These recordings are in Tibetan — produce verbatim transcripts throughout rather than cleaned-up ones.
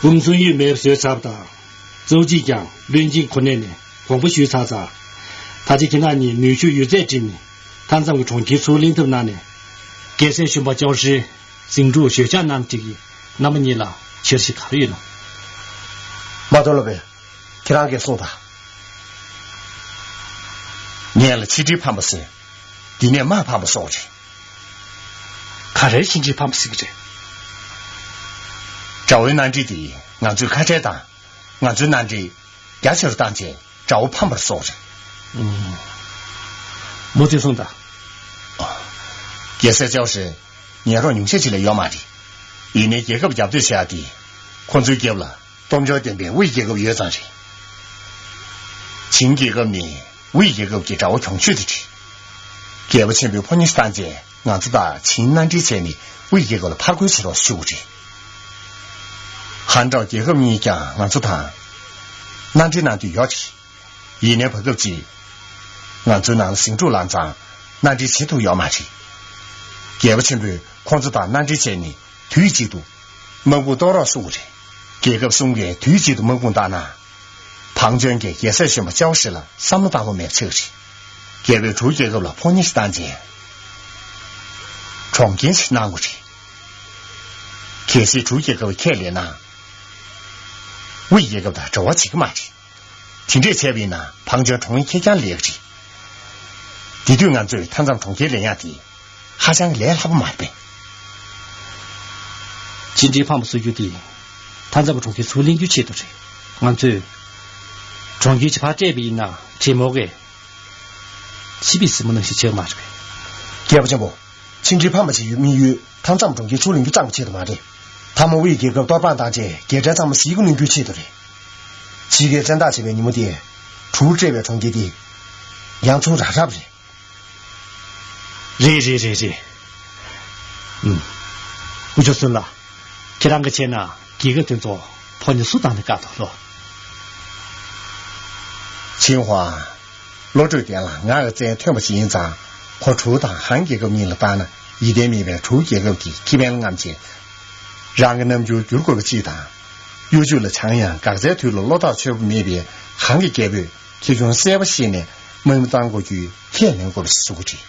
འབུམ་ཚོགས་ཡོད་མེད་བཟོས་ཚར་བ་དང་། ཙོའུ་ཅིས་ཀྱང་བློན་ཆེན་གོ་གནས་ནས་དགོངས་པ་ཞུས་ཚར་ཙང་། ད་ཆ་ཁྱེད་རང་གཉིས་ནུས་ཤུགས་ཡོད་ཚད་བསྒྲིམས་ནས་མཐའ་མཚམས་ཀྱི་གྲོང་ཁྱེར་ཚུར་ལེན་ཐབས་གནང་ནས། རྒྱལ་སྲས་གཞོན་པ་ཅའོ་ཧྲི། ཟིང་འཁྲུག་ཞོད་འཇགས་གནང་སྟེ་རྣམ་པ་གཉིས་ལ་འཆར་གཞི་ག་རེ་ཡོད་ན། མ་དོ་ལོ་པས། ཁྱེད་རང་གིས་གསུངས་དང་། ངས་ལ་ཕྱི་འབྲེལ་ཕམ་པ་ཟེར། འདི་ནས་དམག་ཕམ་པ་སོགས་རེད། ག་རེ་ཕྱི་འབྲེལ་ཕམ་པ་ཟེར་གི་རེད། དགྲ་བོའི་མནའ་འབྲེལ་དེ་ང་ཚོའི་ཁ་བྲལ་དང་། ང་ཚོའི་མནའ་འབྲེལ་རྒྱ་ཆེ་རུ་བཏང་རྗེས་དགྲ་བོ་ཕམ་པར་སོགས་རེད། ཨུམ། མུ་མཐུད་གསུངས་དང་། རྒྱལ་སྲས་ཅའོ་ཧྲི། ཉན་རོགས་ཉུང་ཤས་ཅིག་ལས་ཡོད་མ་རེད། ཡིན་ནའི་རྒྱལ་ཁབ་རྒྱབ་གཏོད་བྱེད་ཡག་དེ། ཁོ་ཚོའི་རྒྱབ་ལ་སྟོབས་འབྱོར་ལྡན་པའི་དབུས་རྒྱལ་ཁབ་ཡོད་ཙང་རེད། ཆིང་རྒྱལ་ཁབ་ནི་དབུས་རྒྱལ་ཁབ་ཀྱི་དགྲ་བོ་གྱོང་ཆེ་དེ་རེད། རྒྱལ་པོ་ཆེན་པོས་ཕོ་ཉ་ཞིག་བཏང་རྗེས་ང་ཚོ་དང་ཆིང་མནའ་འབྲེལ་བྱས་ནས་དབུས་རྒྱལ་ཁབ་ལ་ཕར་རྒོལ་བྱེད་རོགས་ཞུ་དགོས་རེད། ཧན་ཀྲོའུ་རྒྱལ་ཁབ་གཉིས་ཀྱང་ང་ཚོ་དང་མནའ་འབྲེལ་གནང་འདོད་ཡོད་རེད། ཡིན་ནའི་བར་སྐབས་ཅིག་ང་ཚོའི་ནང་ལ་ཟིང་འཁྲུག་ལངས་ཙང་མནའ་འབྲེལ་བྱེད་ཐུབ་ཡོད་མ་རེད། རྒྱལ་པོ་ཆེན་པོས་ཁོང་ཚོ་དང་མནའ་འབྲེལ་བྱས་ནས་དུས་གཅིག་ཏུ་དམག་དཔུང་གཏོང་རོགས་གསུང་གི་རེད། རྒྱལ་ཁབ་གསུམ་གས་དུས་གཅིག་ཏུ་དམག་དཔུང་བཏང་ན། བང་ཅོན་གྱིས་རྒྱལ་སྲས་གཞོན་པ་ཅའོ་ཧྲི་ལ་བསམ་བློ་བཏང་ལོང་མེད་པ་ཆགས་ཀྱི་རེད། རྒྱལ་པོས་གྲུ་རྒྱལ་ཁབ་ལ་ཕོ་ཉ་ཞིག་བཏང་རྗེས། གྲོང་ཁྱེར་ཞིག་གནང་དགོས་རེད། གལ་སྲིད་གྲུ་རྒྱལ་ཁབ་ཁས་ལེན་ན། དབུས་རྒྱལ་ཁབ་དང་འབྲེལ་བ་བྱེད་ཀྱི་མ་རེད། དེ་འདྲས་བྱས་པ་ཡིན་ན་བང་ཅོན་གྲོང་ཁྱེར་ཁེར་རྐྱང་ལེགས་རེད། དེ་དུས་ང་ཚོས་མཐའ་མཚམས་གྲོང་ཁྱེར་ལེན་ཡག་དེ་ཧ་ཅང་གི་ལས་སླ་པོ་མ་རེད་པས། ཕྱི་འབྲེལ་ཕམ་པ་བཟོ་རྒྱུ་དེ་མཐའ་མཚམས་གྲོང་ཁྱེར་ཚུར་ལེན་རྒྱུའི་ཆེད་དུ་རེད། ང་ཚོས་གྲོང་ཁྱེར་གྱི་ཕར་སྤྲད་པ་ཡིན་ན་གྲོས་མོལ་གས་ཕྱི་པའི་སྲིན་མོ་ནང་བཞིན་བྱེད་མ་རེད་པས། རྒྱལ་པོ་ཆེན་པོ། ཕྱི་འབྲེལ་ཕམ་པ་ཞིག་ཡོད་མི་ཡོད་མཐའ་མཚམས་གྲོང་ཁྱེར་ཚུར་ལེན་རྒྱུ་ཙམ་གྱི་ཆེད་དུ་མ་རེད། མཐའ་མ་དབུས་རྒྱལ་ཁབ་གཏོར་ཕམ་བཏང་རྗེས་རྒྱལ་ཁྲལ་ཚང་མ་ཟིལ་གྱིས་གནོན་རྒྱུའི་ཆེད་དུ་རེད། ཕྱི་རྒྱལ་བཙན་བདག་བྱེད་པའི་ཉིན་མོ་དེ། གྲུ་སྤྲད་པའི་གྲོང་ཁྱེར་དེ། ཡང་ཚུར་རག་རག་རེད། རེད་རེད་རེད་རེད། ཨུམ། དབུ་ཆོས་སུན་ལ། ཁྱེད་རང་གིས་བྱས་ན་རྒྱལ་ཁབ་དེ་ཚོ་ཕོ་ཉ་སུ་བཏང་ནས་བཀག་ཐུབ་ལོ། ཆིང་ཧྭ། བློ་གྲོས་ལྡན་ལ་ངག་གི་བཙན་ཐོན་པ་ཞིག་ཡིན་ཙང་། ཁོ་གྲུ་དང་ཧན་རྒྱལ་ཁབ་གཉིས་ལ་བཏང་ན་ཡིད་བརྟན་མེད་པས་གྲུ་རྒྱལ་ཁབ་ཀྱི་ཁེ་ཕན་ལ་རྔམ་བྱས། རང་གི་རྣམ་འགྱུར་བསྒྱུར་དགོས་པ་གཅིག་དང་། གཡོ་ཇུས་ལ་བྱང་ཡང་འགག་རྩའི་དུས་ལ་བློ་ཐག་ཆོད་པོ་མེད་པས་ཧན་གྱི་རྒྱལ་པོས་ཁེ་གྱོང་གསལ་པོ་ཤེས་ནས་དམག་མི་བཏང་དགོས་རྒྱུའི་ཁས་ལེན་དགོས་པ་ཞིག་བཟོ་གི་རེད།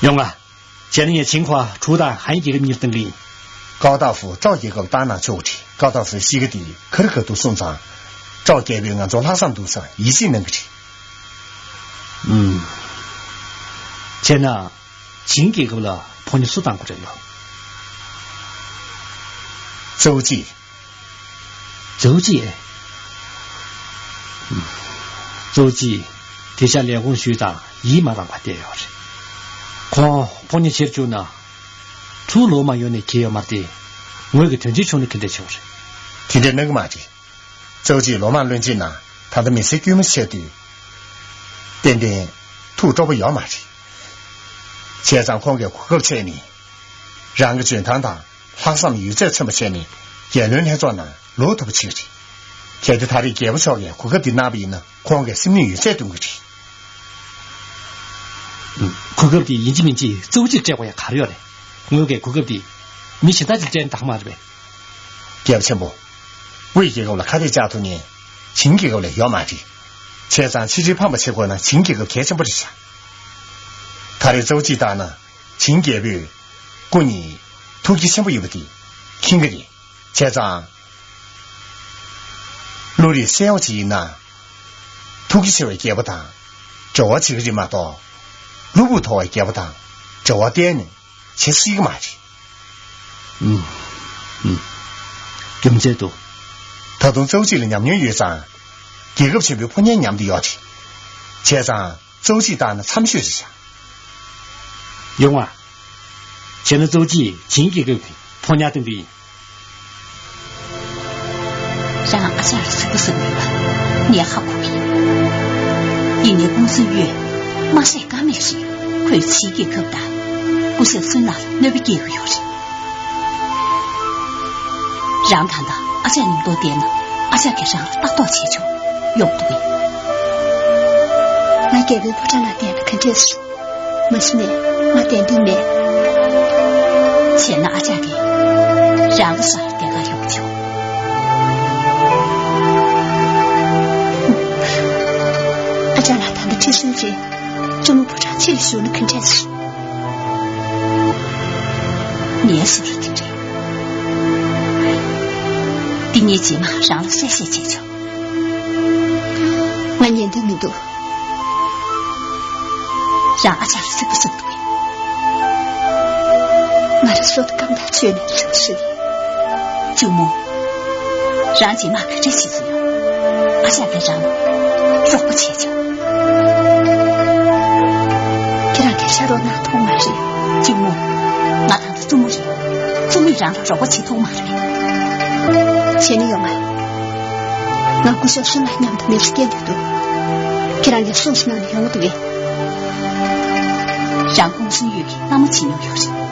ཡོང་ང་། བྱས་ན་ངས་ཆིང་ཧྭ་གྲུ་དང་ཧན་རྒྱལ་ཁབ་གཉིས་བཏང་གི་ཡིན། ཀའོ་ཏའོ་ཧྥུ་ཀྲའོ་རྒྱལ་ཁབ་བཏང་ན་ཆོག་གི་རེད། ཀའོ་ཏའོ་ཧྥུའི་གཤིས་ཀ་དེ་ཁ་རི་ཁ་ཐུག་སོང་ཙང་། ཀྲའོ་རྒྱལ་པོས་ང་ཚོར་ལྷག་བསམ་འདུག་བསམ་ཡིད་ཆེས་གནང་གི་རེད། ཨུམ། བྱས་ན། ཆིང་རྒྱལ་ཁབ་ལ་ཕོ་ཉ་སུ་བཏང་དགོས་རེད་ལོ། ཙོའུ་ཅི། ཙོའུ་ཅི། ཙོའུ་ཅི། དེ་ཤ་ལས་ཁུངས་ཞུས་དང་ཡིད་མ་རངས་པ་བསྡད་ཡོད་རེད། ཁོང་ཕོ་ཉ་ཁྱེར་བཅུག་ན། ཚུར་ལོག་མ་ཡོང་ནས་ཁྱེར་ཡོད་མ་རེད་དེ། ངོས་ཀྱི་དོན་ཆེན་བྱུང་ན་ག་འདྲ་བྱེད་དགོས་རེད། དེ་འདྲ་གནང་གི་མ་རེད། ཙོའུ་ཅི་ལོ་མང་བློན་ཆེན་ནང་ད་ལྟ་མི་སེར་དཀྱུས་མ་ཆགས་དུས། ཏན་ཏན་ཐུགས་སྤྲོ་པོ་ཡོད་མ་རེད། བྱས་ཙང་ཁོང་གིས་གོ་སྐབས་འཚོལ་ནས། རང་གི་འཇོན་ཐང་དང་ལྷག་བསམ་ཡོད་ཚད་མཚོན་པ་བྱས་ནས་རྒྱལ་བློན་ལྷན་ཚོགས་ནང་ལོག་ཐུབ་པ་བྱེད་ཀྱི་རེད། གལ་ཏེ་ད་རེས་རྒྱལ་པོ་མཆོག་གིས་གོ་སྐབས་འདི་གནང་བ་ཡིན་ན་ཁོང་གིས་སེམས་ནུས་ཡོད་ཚད་སྟོན་གྱི་རེད། གོ་སྐབས་འདི་ཡིན་གཅིག་མིན་གཅིག་ཙོའུ་ཅིར་སྤྲད་དགོས་ཡ་ག་རེ་ཡོད་རེད། ངོས་ཀྱིས་གོ་སྐབས་འདི་མི་གཞན་དག་ཅིག་སྤྲད་ན་དག་མ་རེད་པས། རྒྱལ་པོ་ཆེན་པོ། དབུས་རྒྱལ་ཁབ་ལ་ཁ་གཏད་བཅག་ཐུབ་མཁན་ཆིང་རྒྱལ་ཁབ་ལ་ཡོད་མ་རེད། བྱས་ཙང་ཕྱི་འབྲེལ་ཕམ་པ་བྱེད་དགོས་ན་ཆིང་རྒྱལ་ཁབ་གལ་ཆེན་པོ་རེད་ཤག་ད་རེས་ཙོའུ་ཅི་ལྟར་ན་ཆིང་རྒྱལ་པོས་སྐུ་ཉིད་ཐུགས་རྗེ་ཆེན་པོ་ཡོད་པ་དེ་མཁྱེན་གྱི་རེད། བྱས་ཙང་། བློ་རིག་གསལ་བ་ཅིག་ཡིན་ན། ཐུགས་རྗེ་ཆེ་བའི་རྒྱལ་པོ་དང་འབྲེལ་བ་བྱེད་ཀྱི་རེད་མ་གཏོགས། གློ་བུར་དོར་བའི་རྒྱལ་པོ་དང་འབྲེལ་བ་གཏན་ནས་བྱེད་སྲིད་ཀྱི་མ་རེད། ཨུམ། ཨུམ། རྒྱུ་མཚན་འདུག་ད་དུང་ཙོའུ་ཅི་ལ་ཉམས་མྱོང་ཡོད་ཙང་། རྒྱལ་ཁབ་ཆེན་པོའི་ཕོ་ཉའི་ཉམས་དེ་ཡོད་རེད། བྱས་ཙང་ཙོའུ་ཅི་ལྟར་ན་འཚམ་ཤོས་རེད་ཤག་ཡོང་བ། བྱས་ན་ཙོའུ་ཅི་ཆིང་རྒྱལ་ཁབ་ཀྱི་ཕོ་ཉ་བཏང་གི་ཡིན། རང་ཨ་ཅག་ལ་ཕྱུག་པོ་བཟོ་མེད་པ་ངས་ཧ་གོ་གི་ཡིན། ཡིན་ནའི་ཀུང་སུན་ཡོད་མ་ཤེས་ཀ་མེད་རེད། ཁོས་ཕྱིའི་རྒྱལ་ཁབ་དང་སྐུ་ཞབས་སུན་ལགས་ལ་གནོད་པ་སྐྱེལ་གྱི་ཡོད་རེད། རང་ད་ལྟ་ཨ་ཅག་མཉམ་དུ་བསྡད་ན་ཨ་ཅག་གིས་རང་ལ་ལྟ་རྟོག་བྱེད་ཆོག་ཡོང་འདུག་གས། ང་རྒྱལ་པོའི་ཕོ་བྲང་ནང་བསྡད་ན་ག་འདྲས་སོང་། མ་གཞི་ནས་ང་བསྡད་འདོད་མེད། བྱས་ན་ཨ་ཅག་གིས་རང་ལ་ཤར་བདེ་ག་ཡོང་ཆོག་ཨ་ཅག་ལགས། ད་ལྟ་ཁྲི་སྲོང་རྗེས་གཅུང་མོ་ཕོ་བྲང་ཕྱི་ལ་བཞུགས་ན་ག་འདྲས་ཟེར། ངའི་བཟོ་འདྲ་དེ་འདྲས། འདི་ངས་རྗེས་མ་རང་ལ་གསལ་བཤད་བྱས་ཆོག་ང་ཉན་འདོད་མི་འདུག་རང་ཨ་ཅག་ལ་སྲིད་པ་བཟུང་འདུག་གས། ང་རང་སྲོག་དང་རྐང་ཐག་ཆོད་ནས་ཚུར་སོན། གཅུང་མོ། རང་རྗེས་མ་ག་འདྲས་བྱེད་ཀྱི་ཡོད། ཨ་ཅག་གིས་རང་རོགས་པ་བྱས་ཆོག་ཁྱེད་རང་གིས་ཤ་རོགས་གནང་ཐུབ་མ་རེད། གཅུང་མོ། ང་དང་། བཙུན་མོ་རེད། བཙུན་མོས་རང་ལ་རོགས་པ་བྱེད་ཐུབ་མ་རེད། བྱེད་ནི་ཡོད་མ་རེད། ང་སྐུ་ཞབས་བསོད་ནམས་མཉམ་དུ་མི་ཚེ་སྐྱེལ་འདོད་འདུག་ཁྱེད་རང་གིས་སུ་ཞིག་གནང་ནས་ཡོང་གི་འདུག་གས། རང་ཀུང་སུན་གཡུས་ཀྱི་མནའ་མ་བྱེད་མྱོང་ཡོད་རེད།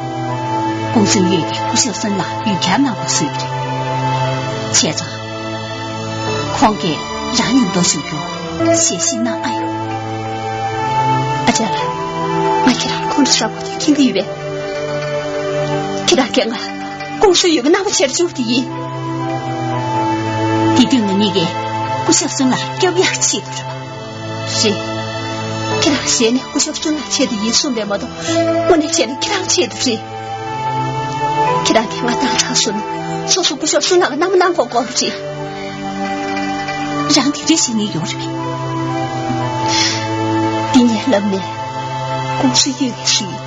ཀུང་སུན་གཡུས་ཀྱིས་སྐུ་ཞབས་བསོད་ནམས་ལ་ཡུལ་གྱར་གནང་དགོས་བཟོས་ཀྱི་རེད། བྱས་ཙང་། ཁོང་གིས་རང་མཉམ་དུ་བཞུགས་རྒྱུ་ཞལ་བཞེས་གནང་ཨ་ཡོང་། ཨ་ཅག་ལགས། ང་ཁྱེད་རང་ཁོང་ཁྲོ་ཟ་དགོས་དོན་མཁྱེན་གྱི་ཡོད་པས། ཁྱེད་རང་གིས་ང་ཀུང་སུན་གཡུས་ཀྱི་མནའ་མ་བྱེད་བཅུག་དེ་ཡིན། དེ་དུས་ང་གཉིས་ཀས་སྐུ་ཞབས་བསོད་ནམས་ལ་སྐྱོབ་ཡག་ཆེད་དུ་རེད་པ། རེད། ཁྱེད་རང་ཞལ་ནས་སྐུ་ཞབས་བསོད་ནམས་ཆེད་དུ་ཡིན་གསུངས་པས་མ་གཏོགས་དངོས་གནས་བྱས་ན་ཁྱེད་རང་ཆེད་དུ་རེད། ཁྱེད་རང་གིས་ང་བཏང་ཚར་སོང་ན་སོ་སོ་སྐུ་ཞབས་བསོད་ནམས་ཀྱི་མནའ་མ་གནང་དགོས་དགོས་པ་རེད། རང་གིས་རེ་བྱས་ནས་ཡོང་རེད་པས། འདི་ངས་ལབ་ནས་ཀུང་སུན་གཡུས་ཀྱིས་ཞུས།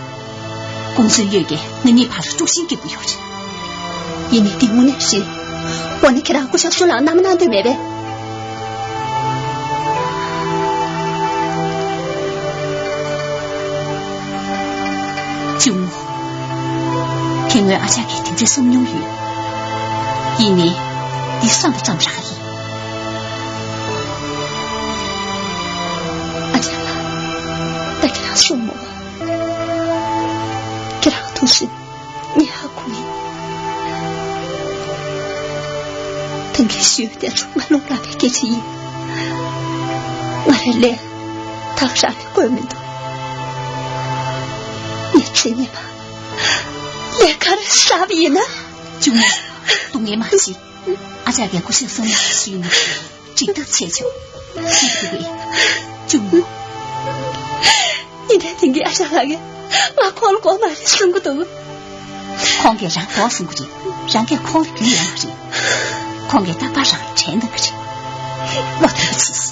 ཀུང་སུན་གཡུས་ཀྱིས་ང་གཉིས་བར་དཀྲུག་ཤིང་སྐྱེ་གི་ཡོད་རེད། ཡིན་ནའི་འདི་དངོས་གནས་རེད། འོ་ན་ཁྱེད་རང་སྐུ་ཞབས་བསོད་ནམས་མནའ་མ་གནང་འདོད་མེད་པས། གཅུང་མོ། དེ་སྔོན་ཨ་ཅག་གིས་དེ་འདྲ་གསུང་མྱོང་ཡོད། ཡིན་ནའི། འདི་བསམ་པ་ཙམ་རང་ཡིན། ཨ་ཅག་ལགས། ད་ཁྱེད་རང་གསུང་མོ། ཁྱེད་རང་ཐུགས་སེམས་ངས་ཧ་གོ་ཡིན། ད་ངས་ཞུས་དེ་ཚོ་ང་རླུང་ལངས་པའི་སྐད་ཆ་ཡིན། ང་རའི་ལས་ཐག་རང་ནས་བཀོད་མི་འདུག་ངས་ཚེ་སྔོན་མ་ལས་ཀ་རེ་བསགས་པ་ཡིན་ན། གཅུང་མོ། སྡུག་བསྔལ་མ་བྱེད། ཨ་ཅག་གིས་སྐུ་ཞབས་བསོད་ནམས་ཞུས་ནས་འགྲིག་ཐབས་བྱས་ཆོག་ཞུ་གི་རེད། གཅུང་མོ། ཉིན་དེ་དེང་གི་ཨ་ཅག་ལགས་ཀྱིས་ང་ཁོང་ལ་དགོས་མ་རེད་གསུང་གི་འདུག་ཁོང་གིས་རང་དགོས་གསུང་གི་རེད། རང་གིས་ཁོང་ལ་རྒྱུས་ཡོད་མ་རེད། ཁོང་གིས་རྟག་པར་རང་ལ་དྲན་གནང་གི་རེད། བློ་བདེ་པོ་བྱེད།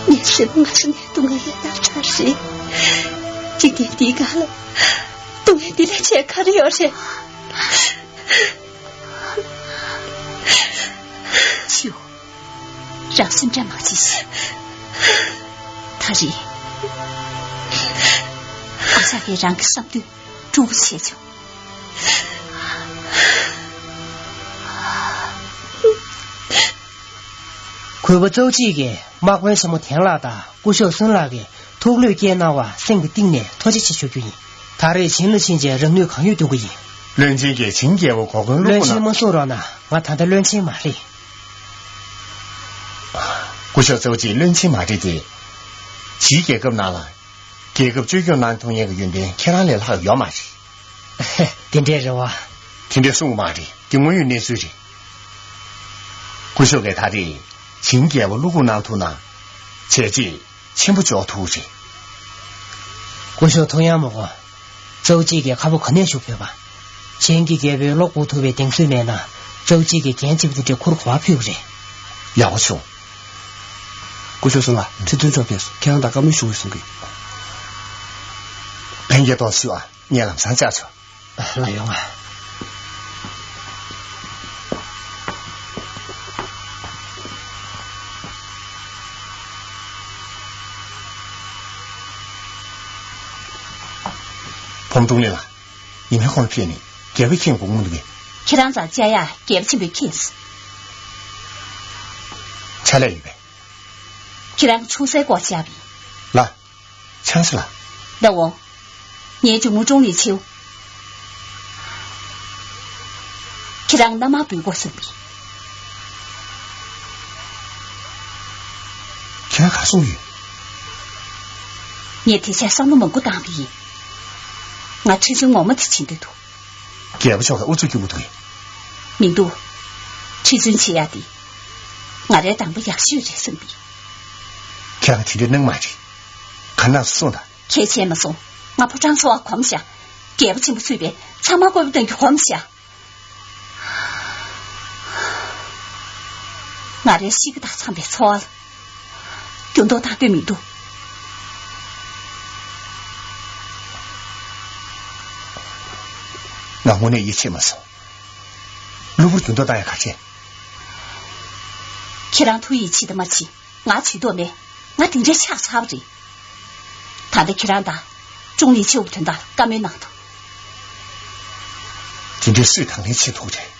ངའི་སེམས་སྔ་ས་ནས་སྡུག་བསྔལ་ལས་ཐར་ཚར་རེད། འཇིག་རྟེན་འདིའི་སྒང་ལ་སྡུག་བསྔལ་འདི་ལས་ཆེ་ག་རེ་ཡོད་རེད། ཆུ། རང་སེམས་ཁྲལ་མ་བྱེད་ཤིག་ད་རེས། ཨ་ཅག་གིས་རང་གི་བསམ་དོན་གྲུབ་པ་བྱས་ཆོག་གུས་པ་ཙོའུ་ཅི་གིས་དམག་དཔོན་ཆེན་མོ་ཐེན་ལགས་དང་སྐུ་ཞབས་སུན་ལགས་ཀྱིས་ཐུགས་བློས་བསྐྱེད་གནང་བར་སེམས་ཀྱི་གཏིང་ནས་ཐུགས་རྗེ་ཆེ་ཞུ་རྒྱུ་ཡིན། ད་རེས་ཕྱིན་ལ་ཕྱིན་ཆད་རང་ནུས་གང་ཡོད་འདོན་གྱི་ཡིན། བློན་ཆེན་གྱིས་ཆིང་རྒྱལ་པོ་གོ་སྐོན་བླུག་བློན་ཆེན་མ་གསུང་རོགས་གནང་། ང་ད་ལྟ་བློན་ཆེན་མ་རེད། སྐུ་ཞབས་ཙོའུ་ཅི་བློན་ཆེན་མ་རེད་དེ། ཕྱིའི་རྒྱལ་ཁབ་ནང་ལ་རྒྱལ་ཁབ་བཅོས་སྐྱོང་གནང་ཐུབ་མཁན་གྱི་ཡོན་ཏན་ཁྱེད་རང་ལས་ལྷག་ཡོད་མ་རེད། དེ་འདྲའི་རེད་བ། དེ་འདྲའི་གསུང་གི་མ་རེད། དེ་དངོས་ཡོད་གནས་ཚུལ་རེད། སྐུ་ཞབས་ཀྱིས་ད་རེས་ཆིང་རྒྱལ་པོ་བློ་འགུག་གནང་ཐུབ་ན་བྱས་རྗེས་ཆེན་པོ་འཇོག་ཐུབ་རེད། སྐུ་ཞབས་ཐུགས་ཡངས་མོ་གོ། ཙོའུ་ཅི་གིས་ཁ་ཕོ་ག་ནས་ཞུ་ཕོད་པ། ཆིང་གི་རྒྱལ་པོའི་བློ་འགུག་ཐུབ་པའི་གདེང་ཚོད་མེད་ན། ཙོའུ་ཅི་གིས་འགན་ལྕི་པོ་དེ་འདྲ་ཁུར་གོ་བ་ཕུལ་གི་རེད། ཡག་པོ་བྱུང་། སྐུ་ཞབས་སུན་ལགས། ཁྲི་སྟོན་མཆོག་ཕེབས་སོང་། ཁྱེད་རང་དང་བཀའ་མོལ་ཞུ་དགོས་གསུང་གི། ལྷན་རྒྱས་ཐོག་ཞུ་ཨ། ངས་ལམ་སང་བཅར་ཆོག་ལ་ཡོང་ང་། བུམ་ཐུང་ལི་ལགས། ཉི་མའི་ཁོང་ལ་ཕེབས་ནས་རྒྱལ་པོ་མཁྱེན་དགོངས་མི་འདུག་གས། ཁྱེད་རང་ཚོར་བཅར་ཡག་རྒྱལ་པོ་ཆེན་པོས་མཁྱེན་སོང་། ཕྱག་ལས་ཡོད་པས། ཁྱེད་རང་ཆུང་སའི་སྐོར་བཅར་བ་ཡིན། ལགས། ཆང་ས་ལ། ལགས་འོང་། ངའི་གཅུང་མོ་ཀྲུང་ལི་ཆིའུ། ཁྱེད་རང་མནའ་མར་འབུལ་དགོས་བསམ་པས། ཁྱེད་རང་ག་རེ་གསུང་གི་ཡོད། ངས་དེ་ཆ་བསམ་བློ་མང་པོ་བཏང་བ་ཡིན། ང་ཁྲི་བཙུན་ངོ་མ་དེ་བྱེད་འདོད་འདུག་རྒྱལ་པོ་མཆོག་གིས་ཨུ་ཚུགས་རྒྱུག་གི་འདུག་གས། མི་འདུག་ཁྲི་བཙུན་བྱེད་ཡ་དེ་ང་རའི་གདམས་པ་ཡག་ཤོས་རེད་བསམ་གི། ཁྱེད་རང་དེ་འདྲའི་སྣང་མ་བྱེད། ག་ན་སོང་ད། ཁྱེད་བྱས་མ་སོང་། ང་ཕོ་བྲང་ཚོ་བ་གོམས་ཤག་རྒྱལ་པོ་ཆེན་པོ་ཚུད་པས་ཚང་མ་བཀོད་པ་སྟོན་རྒྱུ་གོམས་ཤག་ང་རའི་གཤིས་ཀ་དང་འཚམས་པའི་འཚོ་བ་ལ་འགྱུར་ལྡོག་བཏང་འདོད་མི་འདུག་ང་དངོས་གནས་ཡིད་ཆེས་མ་སོང་། གློ་བུར་འགྱུར་ལྡོག་བཏང་ཡ་ག་བྱས། ཁྱེད་རང་ཐུགས་ཡིད་ཆེས་དང་མ་བྱེད། ང་ཇུས་གཏོགས་མེད། ང་དེ་འདྲའི་ཆགས་ཚར་བ་རེད། ད་ལྟ་ཁྱེད་རང་དང་ཀྲུང་ལི་ཆེའུ་དོན་དག་ལ་བཀའ་མོལ་གནང་དང་། དེ་འདྲའི་སུས་དང་ལེན་བྱེད་ཐུབ་རེད།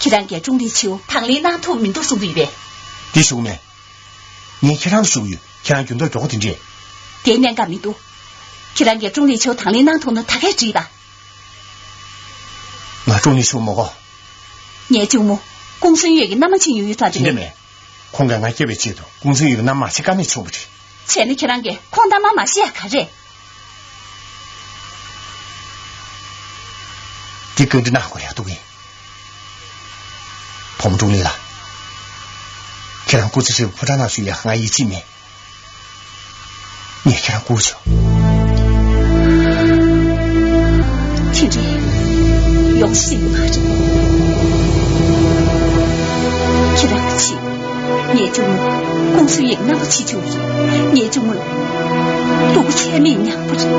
ཁྱེད་རང་གིས་ཀྲུང་ལི་ཆེའུ་དང་ལེན་གནང་ཐུབ་མི་འདུག་གསུང་གི་ཡོད་པས། འདི་ཞུ་གི་མེད། ངས་ཁྱེད་རང་ལ་ཞུ་གི་ཡོད། ཁྱེད་རང་འགྱུར་ལྡོག་མགྱོགས་པོ་དེ་འདྲས། དེའི་གནད་འགག་མི་འདུག་ཁྱེད་རང་གིས་ཀྲུང་ལི་ཆེའུ་དང་ལེན་གནང་ཐུབ་ན་ད་གས་འགྲིག་ད། ང་ཀྲུང་ལི་ཆེའུ་མ་དགོས། ངའི་གཅུང་མོ་ཀུང་སུན་ཡོད་ཀྱི་མནའ་མ་བྱེད་མྱོང་ཡོད་ཐག་དེ་རེད། མེད། ཁོང་གིས་ང་སྐྱོབ་པའི་ཆེད་དུ་ཀུང་སུན་ཡོད་ཀྱི་མནའ་མ་བྱེད་ཀ་མེད་བྱུང་བ་རེད། བྱས་ན་ཁྱེད་རང་གིས་ཁོང་མནའ་མ་མ་བྱེད་ཡ་ག་རེད། འདི་བཀའ་འདྲི་གནང་དགོས་ཡག་འདུག་གས། བུ་མོ་ཀྲུང་ལི་ལགས། ཁྱེད་རང་སྐུ་ཚེ་ཧྲིལ་པོ་ཕོ་བྲང་ནང་བཞུགས་ཡག་ང་ཡིད་ཆེས་མེད། ངས་ཁྱེད་རང་སྐུ་ཞོག་ཁྱེད་རང་ཡོང་སྲིད་མ་རེད། ཁྱེད་རང་གི་ཆེད། ངས་ཀྱང་ཀུང་སུན་ཡོད་ཀྱི་མནའ་མ་བྱེད་རྒྱུ་ཡིན། ངས་ཀྱང་སྡུག་པོ་ཚད་མེད་མྱངས་པ་རེད།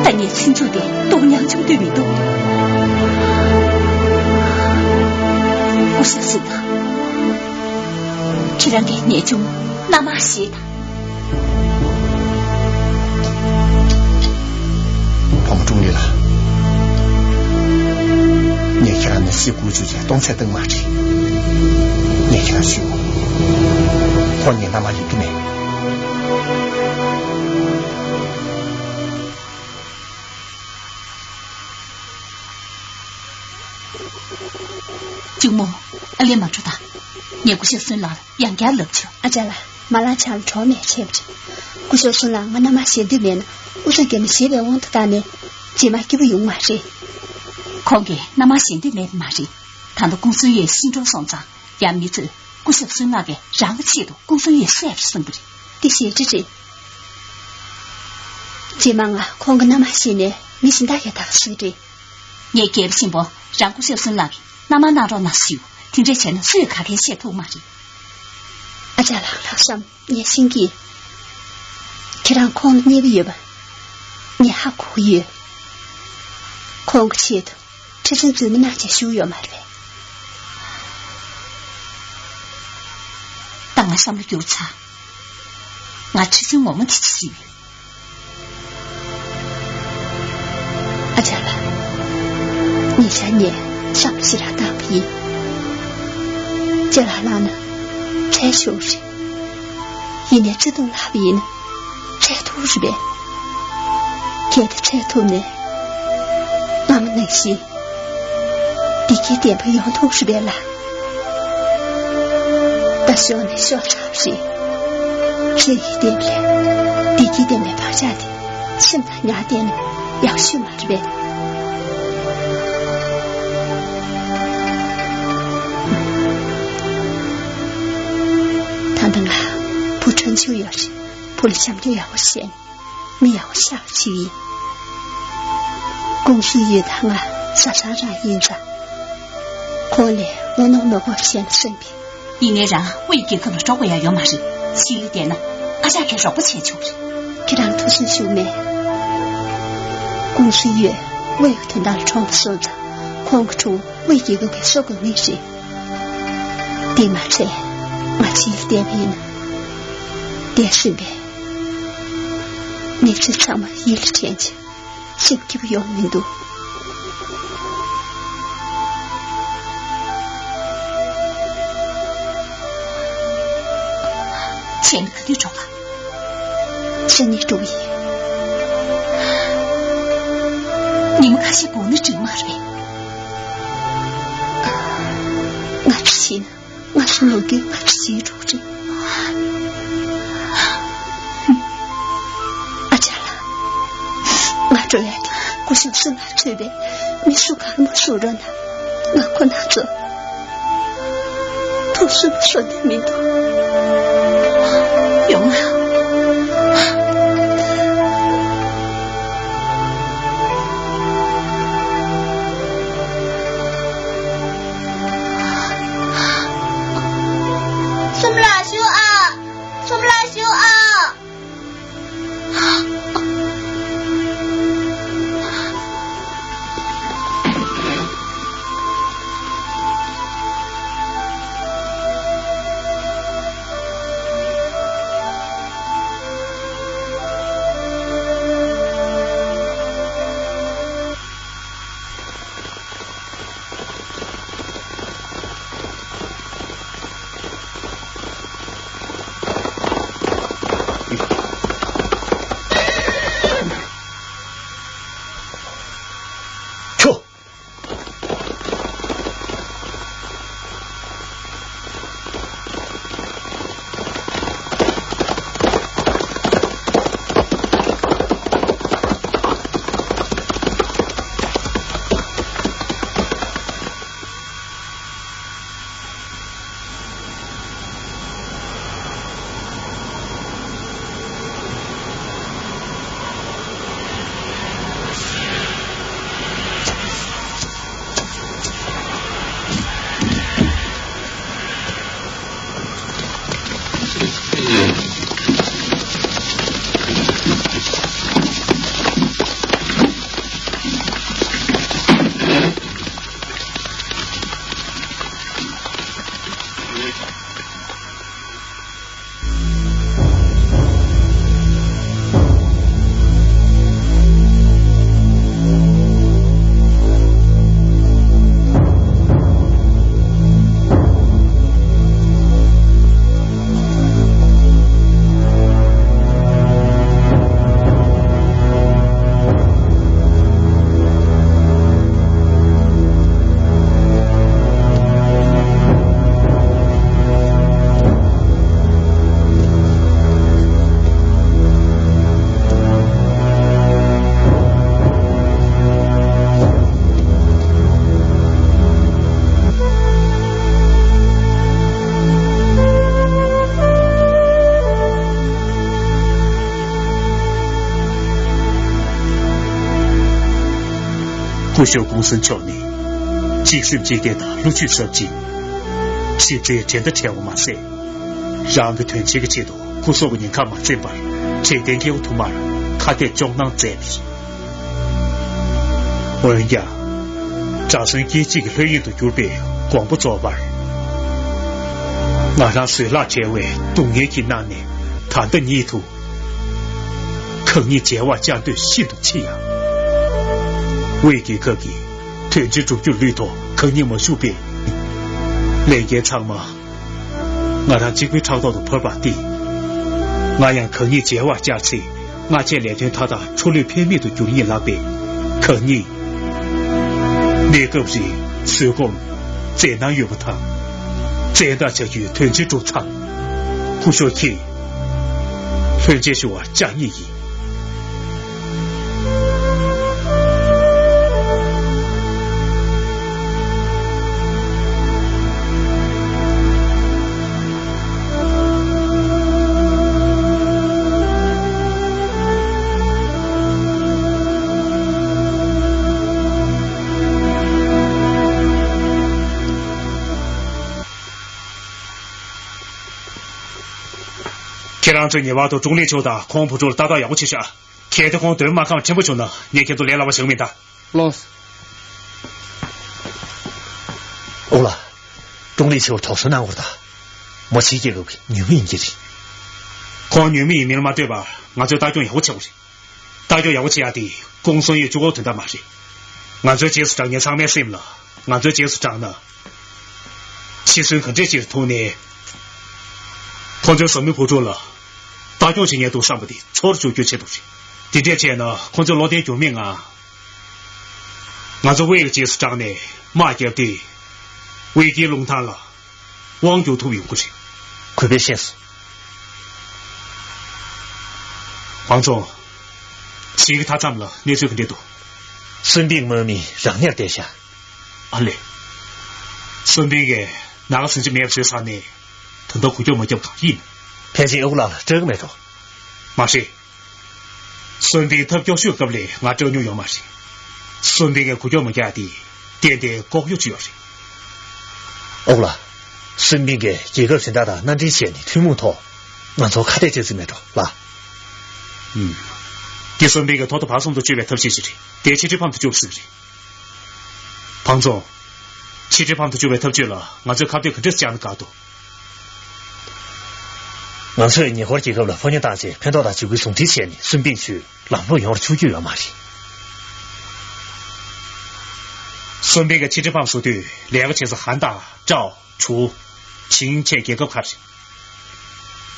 ད་ངས་ཚེ་མཇུག་དེ་སྡུག་མྱངས་བཅུག་འདོད་མི་འདུག་སྐུ་ཞབས་སུ་དང་། ཁྱེད་རང་གིས་ངས་ཀྱང་མནའ་མ་བཞེས་དང་། བུ་མོ་ཀྲུང་ལི་ལགས། ངས་ཁྱེད་རང་ནས་སྲིད་སྐུ་བཅུག་ཅེས་གཏོང་ཚད་བཏང་མ་རེད། ངས་ཁྱེད་རང་ཞུ། ཁོ་ངའི་མནའ་མ་ཡིན་གྱི་མེད། གཅུང་མོ། ཨ་ལས་མ་འགྲོ་དང་། ངས་སྐུ་ཞབས་སུན་ལགས་ལ་ཡང་བསྐྱར་ལབ་ཆོག་ཨ་ཅག་ལགས། མ་ལགས་ཆགས་ལ་གྲོགས་མེད་བྱས་པ་རེད། སྐུ་ཞབས་སུན་ལགས་ང་མནའ་མ་བཞེས་འདོད་མེད་ན་ཨུ་ཚུགས་རྒྱབ་ནས་བཞེས་པའི་དབང་དུ་བཏང་ནས་རྗེས་མ་སྐྱིད་པོ་ཡོང་མ་རེད། ཁོང་གིས་མནའ་མ་བཞེས་འདོད་མེད་པ་མ་རེད། ད་ལྟ་ཀུང་སུན་ཡོད་ཤི་འགྲོ་སོང་ཙང་ཡང་མི་ཚོས་སྐུ་ཞབས་སུན་ལགས་ཀྱིས་རང་གི་ཆེད་དུ་ཀུང་སུན་ཡོད་བསད་པར་གསུངས་པ་རེད། འདི་ཞེ་ཁྲེལ་རེད། རྗེས་མ་ང་ཁོང་གི་མནའ་མ་བཞེས་ནས་མི་གཞན་དག་གིས་ད་ག་ཟེར་གི་རེད། ངས་རྒྱལ་པོ་ཆེན་པོ་རང་སྐུ་ཞབས་སུན་ལགས་ཀྱི་མནའ་མ་གནང་རོགས་གནང་ཞུ། དེ་འདྲས་བྱས་ན་སུས་ག་གེ་བཤད་ཐུབ་མ་རེད། ཨ་ཅག་ལགས་ལྷག་བསམ་ངས་ཤེས་ཀྱི། ཁྱེད་རང་ཁོང་ལ་མཉེས་པོ་ཡོད་པ། ངས་ཧ་གོ་གི་ཡོད། ཁོང་གི་ཆེད་དུ་ཁྲི་བཙུན་རྫུན་མ་གནང་བྱས་བཞུགས་ཡོད་མ་རེད་པས། ད་ང་བསམ་བློ་བསྒྱུར་ཚར། ང་ཁྲི་བཙུན་ངོ་མ་དེ་ཅིག་ཞུས་ཡོད། ཨ་ཅག་ལགས། ཉེ་ཆར་ངས་བསམ་བློ་ཞེ་དྲག་བཏང་བ་ཡིན། ཅ་ལག་བརླག་ན་འཕྲལ་ཤོར་རེད། ཡིན་ནའི་བརྩེ་དུང་བརླག་པ་ཡིན་ན་འཕྲལ་ཐུག་རེད་པས། གལ་ཏེ་འཕྲལ་ཐུག་ནས་སྔ་མོ་ནང་བཞིན་བདེ་སྐྱིད་ལྡན་པ་ཡོང་ཐུབ་རེད་པས་ལགས། ད་ཤོར་ནས་ཤོར་ཚར་བ་རེད། ཚེ་ཡི་ལྡེམ་ལས་བདེ་སྐྱིད་ལྡན་པའི་བག་ཆགས་དེ་སེམས་ནང་ཉར་བསྡད་ན་ཡག་ཤོས་མ་རེད་པས། ད་ལྟ་ང་བུ་ཁྲོན་ཆུ་ཡོད་རེད། བུ་ལ་བྱམས་སྐྱོང་ཡག་པོ་བྱས་ནས་མི་ཡག་པོ་ཆགས་པ་ཅིག་ཡིན། ཀུང་སུན་ཡོད་དང་ང་བཟའ་ཚང་རང་ཡིན་ཙང་། ཁོང་ལ་ངོ་གནོང་མ་དགོས་བྱས་ན་བསམ་གི། ཡིན་ནའི་རང་དབུས་རྒྱལ་ཁབ་ལ་འགྲོ་དགོས་ཡ་ཡོད་མ་རེད། གཞིས་ལ་བསྡད་ན་ཨ་ཅག་གིས་རོགས་པ་བྱས་ཆོག་རེད། ཁྱེད་རང་ཐུགས་སེམས་ཞུམ་མེད། ཀུང་སུན་ཡོད་དབུས་ཀྱི་དོན་དག་ལ་གྲོངས་སོང་ཙང་ཁོང་གི་དྲུང་དབུས་རྒྱལ་ཁབ་ཀྱི་སོ་དགོས་ངེས་རེད། དེ་མ་ཚད་ང་གཞིས་ལ་བསྡད་པ་ཡིན་ན་འདས་ཟིན་པའི་གནས་ཚུལ་ཚང་མ་ཡིད་ལ་དྲན་བྱས། སེམས་སྐྱིད་པོ་ཡོང་མི་འདུག་བྱས་ན་ག་དུས་འགྲོ་ག་སང་ཉིན་དྲུག་ཡིན། ཉི་མ་ཁ་ཤས་འགོར་ན་འགྲིག་མ་རེད། ང་ཚོ་ཕྱིན་ན། ང་ཚོ་ལོ་རྒྱུས་ང་ཚོ་བྱེད་འགྲོ་གི་རེད། ཨ་ཅག་ལགས། ང་འགྲོ་ཡ་དེ་ སྐུ་ཞབས་སུ་ལ་ཚུད་པའི་མི་སུ་གང་མ་སུ་རོ་ན་ང་ཁོ་ན་ཚོ་ཐུགས་སུ་སོ་དེ་མི་འདུག་ཡོང་ང་། ཚུམ་ལ་ཞུ་ཨ། ཚུམ་ལ་ཞུ་ཨ། ཁྱོ། སྐུ་ཞབས་ཀུང་སུན་མཆོག་ནི་གཅིག་སེམས་གཅིག་གཏད་དང་བློ་ཆོས་ཟབ་ཅིང་། ཞིབ་ཕྲའི་འགྲན་ཟླ་བྲལ་བ་མ་ཟད། རང་གི་དོན་ཆེན་གྱི་ཆེད་དུ་སྐུ་སྲོག་གི་ཉེན་ཁར་མ་འཛེམས་པར་འཇིག་རྟེན་སྐྱེ་བོ་དུ་མར་ཁ་གཏད་གཅོག་གནང་མཛད་པས། འོན་ཀྱང་། དགྲ་ཟོན་སྐད་ཅིག་གི་ལྷོད་གཡེང་དུ་གྱུར་པའི་དགོངས་པ་རྫོགས་པར། ང་རང་བཟོད་གླགས་བྲལ་བའི་སྡུག་བསྔལ་གྱིས་མནར་ནས་ད་ལྟ་ཉིད་དུ། གང་ཉིད་མཇལ་བར་བཅར་འདོད་ཤིན་ཏུ་ཆེ་ཡང་། དབུས་རྒྱལ་ཁབ་ཀྱི་དོན་ཆེན་བསྒྲུབ་རྒྱུར་བློས་ཐོག་གང་ཉིད་མ་བཞུགས་པས། ལས་འགན་ཚང་མ་ང་རང་གཅིག་པུའི་ཕྲག་ཐོག་ཏུ་བབས་པ་སྟེ། ང་ཡང་གང་ཉིད་མཇལ་བར་བཅར་ཚེ་སྔ་རྗེས་ལས་དོན་མཐའ་དག་འཕྲོ་ལུས་ཕན་མེད་དུ་འགྱུར་ཉེན་ལགས་པས། གང་ཉིད་གནས་སྐབས་རིང་བཟོད་སྒོམ་མཛད་གནང་ཡོད་པ་དང་། མཚན་རྟགས་བྱ་རྒྱུའི་དོན་ཆེན་གྲུབ་ཚར། སྐུ་ཞབས་ཁྱེད། ལྷོད་མཇལ་ཞུ་བར་བཅར་ངེས་ཡིན། ཁྱེད་རང་ཚོས་ངེས་པར་དུ་ཀྲུང་ལི་ཆོས་དང་ཁོང་བུ་ཕྲུག་ལ་ལྟ་རྟོག་ཡག་པོ་བྱེད་ཤག་གལ་ཏེ་ཁོང་དོན་མ་ཁམས་ཕྲན་བུ་བྱུང་ན་ངས་ཁྱེད་ཚོ་ལས་སླ་བ་བཞག་མིན་ད། ལགས་སོ། ཨོ་ལ། ཀྲུང་ལི་ཆོས་དོགས་ཟོན་གནང་བར་ད། མོ་ཕྱི་རྒྱལ་ཁབ་ཀྱི་ཉུལ་མི་ཡིན་གྱི་རེད། ཁོང་ཉུལ་མི་ཡིན་མིན་ལ་མ་ལྟོས་པར་ང་ཚོས་ལྟ་སྐྱོང་ཡག་པོ་བྱེད་དགོས་རེད། ལྟ་སྐྱོང་ཡག་པོ་བྱེད་ཡག་དེ་ཀུང་སུན་ཡོད་གཅིག་པོ་དོན་དག་མ་རེད། ང་ཚོའི་རྗེས་སུ་འབྲང་མཁན་ཚང་མའི་སེམས་ལ་ང་ཚོའི་རྗེས་སུ་འབྲངས་ན། འཆི་གསོན་ག་འདྲས་ཅིག་ཐུག་ནའི། ཁོ་ཚོའི་བཟའ་མི་བུ་ཕྲུག་ལ་ལྟ་སྐྱོང་བྱེད་མཁན་འདུག་བསམ་པ་དེ་ཚོར་བཅུག་རྒྱུའི་ཆེད་དུ་རེད། དེ་འདྲས་བྱས་ན་ཁོ་ཚོས་བློ་བརྟན་འགྱུར་མེད་ངང་། ང་ཚོ་དབུས་ཀྱི་རྗེས་སུ་འབྲངས་ནས་དམག་བརྒྱབ་སྟེ། དབུས་ཀྱི་རླུང་ཐང་ལ་དབང་བསྒྱུར་ཐུབ་ཡོང་གི་རེད། གུས་པས་ཤེས་སོང་། ཝང་ཚོ། གཞིས་ཀ་མཐའ་མཚམས་ལ་གནས་ཚུལ་ག་འདྲས་འདུག་སུན་པིན་དམག་མི་རང་ཉར་བསྡད་ཤག་ཨ་ལས། སུན་པིན་གྱིས་ནང་ཟིན་རྒྱུ་མེད་པ་བཟོས་ཚར་ནས་ད་དུང་འགུལ་སྐྱོད་མ་བརྒྱབ་གང་ཡིན། ཕལ་ཆེར་ཨ་ཁུ་ལགས་ལ་སྐྲག་གི་མེད་འགྲོ། མ་རེད། སུན་པིན་ཐབས་སྐྱོ་ཤོས་སྐབས་ལས་ང་སྐྲག་མྱོང་ཡོད་མ་རེད། སུན་པིན་གྱིས་འགུལ་སྐྱོད་མ་བརྒྱབ་དེ་གཏན་གཏན་ལྐོག་གཡོ་བྱས་ཡོད་རེད། ཨ་ཁུ་ལགས། སུན་པིན་གྱིས་རྒྱལ་ཁབ་གཞན་དག་དང་མནའ་འབྲེལ་བྱས་ནས་ཐུན་མོང་ཐོག་ང་ཚོར་ཁ་གཏད་གཅོག་རྩིས་མེད་འགྲོ་ལགས། ཨུམ། འདི་སུན་པིན་གྱིས་ཐོག་མཐའ་བར་གསུམ་དུ་གཅོད་པའི་ཐབས་ཤེས་ཤིག་རེད། དེས་ཕྱི་འབྲེལ་ཕམ་དུ་བཅུག་སྲིད་རེད། ཕང་ཚོང་། ཕྱི་འབྲེལ་ཕམ་དུ་བཅུག་པའི་ཐབས་བྱུས་ལ་ང་ཚོས་ཁ་གཏད་ག་འདྲས་བཅག་ན་དགའ་འདུག་ང་ཚོས་ཉེ་འཁོར་རྒྱལ་ཁབ་ལ་ཕོ་ཉ་བཏང་རྗེས་ཕན་ཐོགས་དང་འཇིགས་སྐུལ་ཟུང་འབྲེལ་བྱས་ནས་སུན་པིན་ཚོས་ལམ་ལྷོང་ཡོང་བར་ཆུག་རྒྱུ་ཡོད་མ་རེད། སུན་པིན་གྱིས་ཕྱི་འབྲེལ་ཕམ་བཟོ་དུས་ལས་ཀ་བྱེད་ས་ཧན་དང་ཀྲའོ། གྲུ། ཆིང་བཅས་རྒྱལ་ཁབ་ཁག་རེད།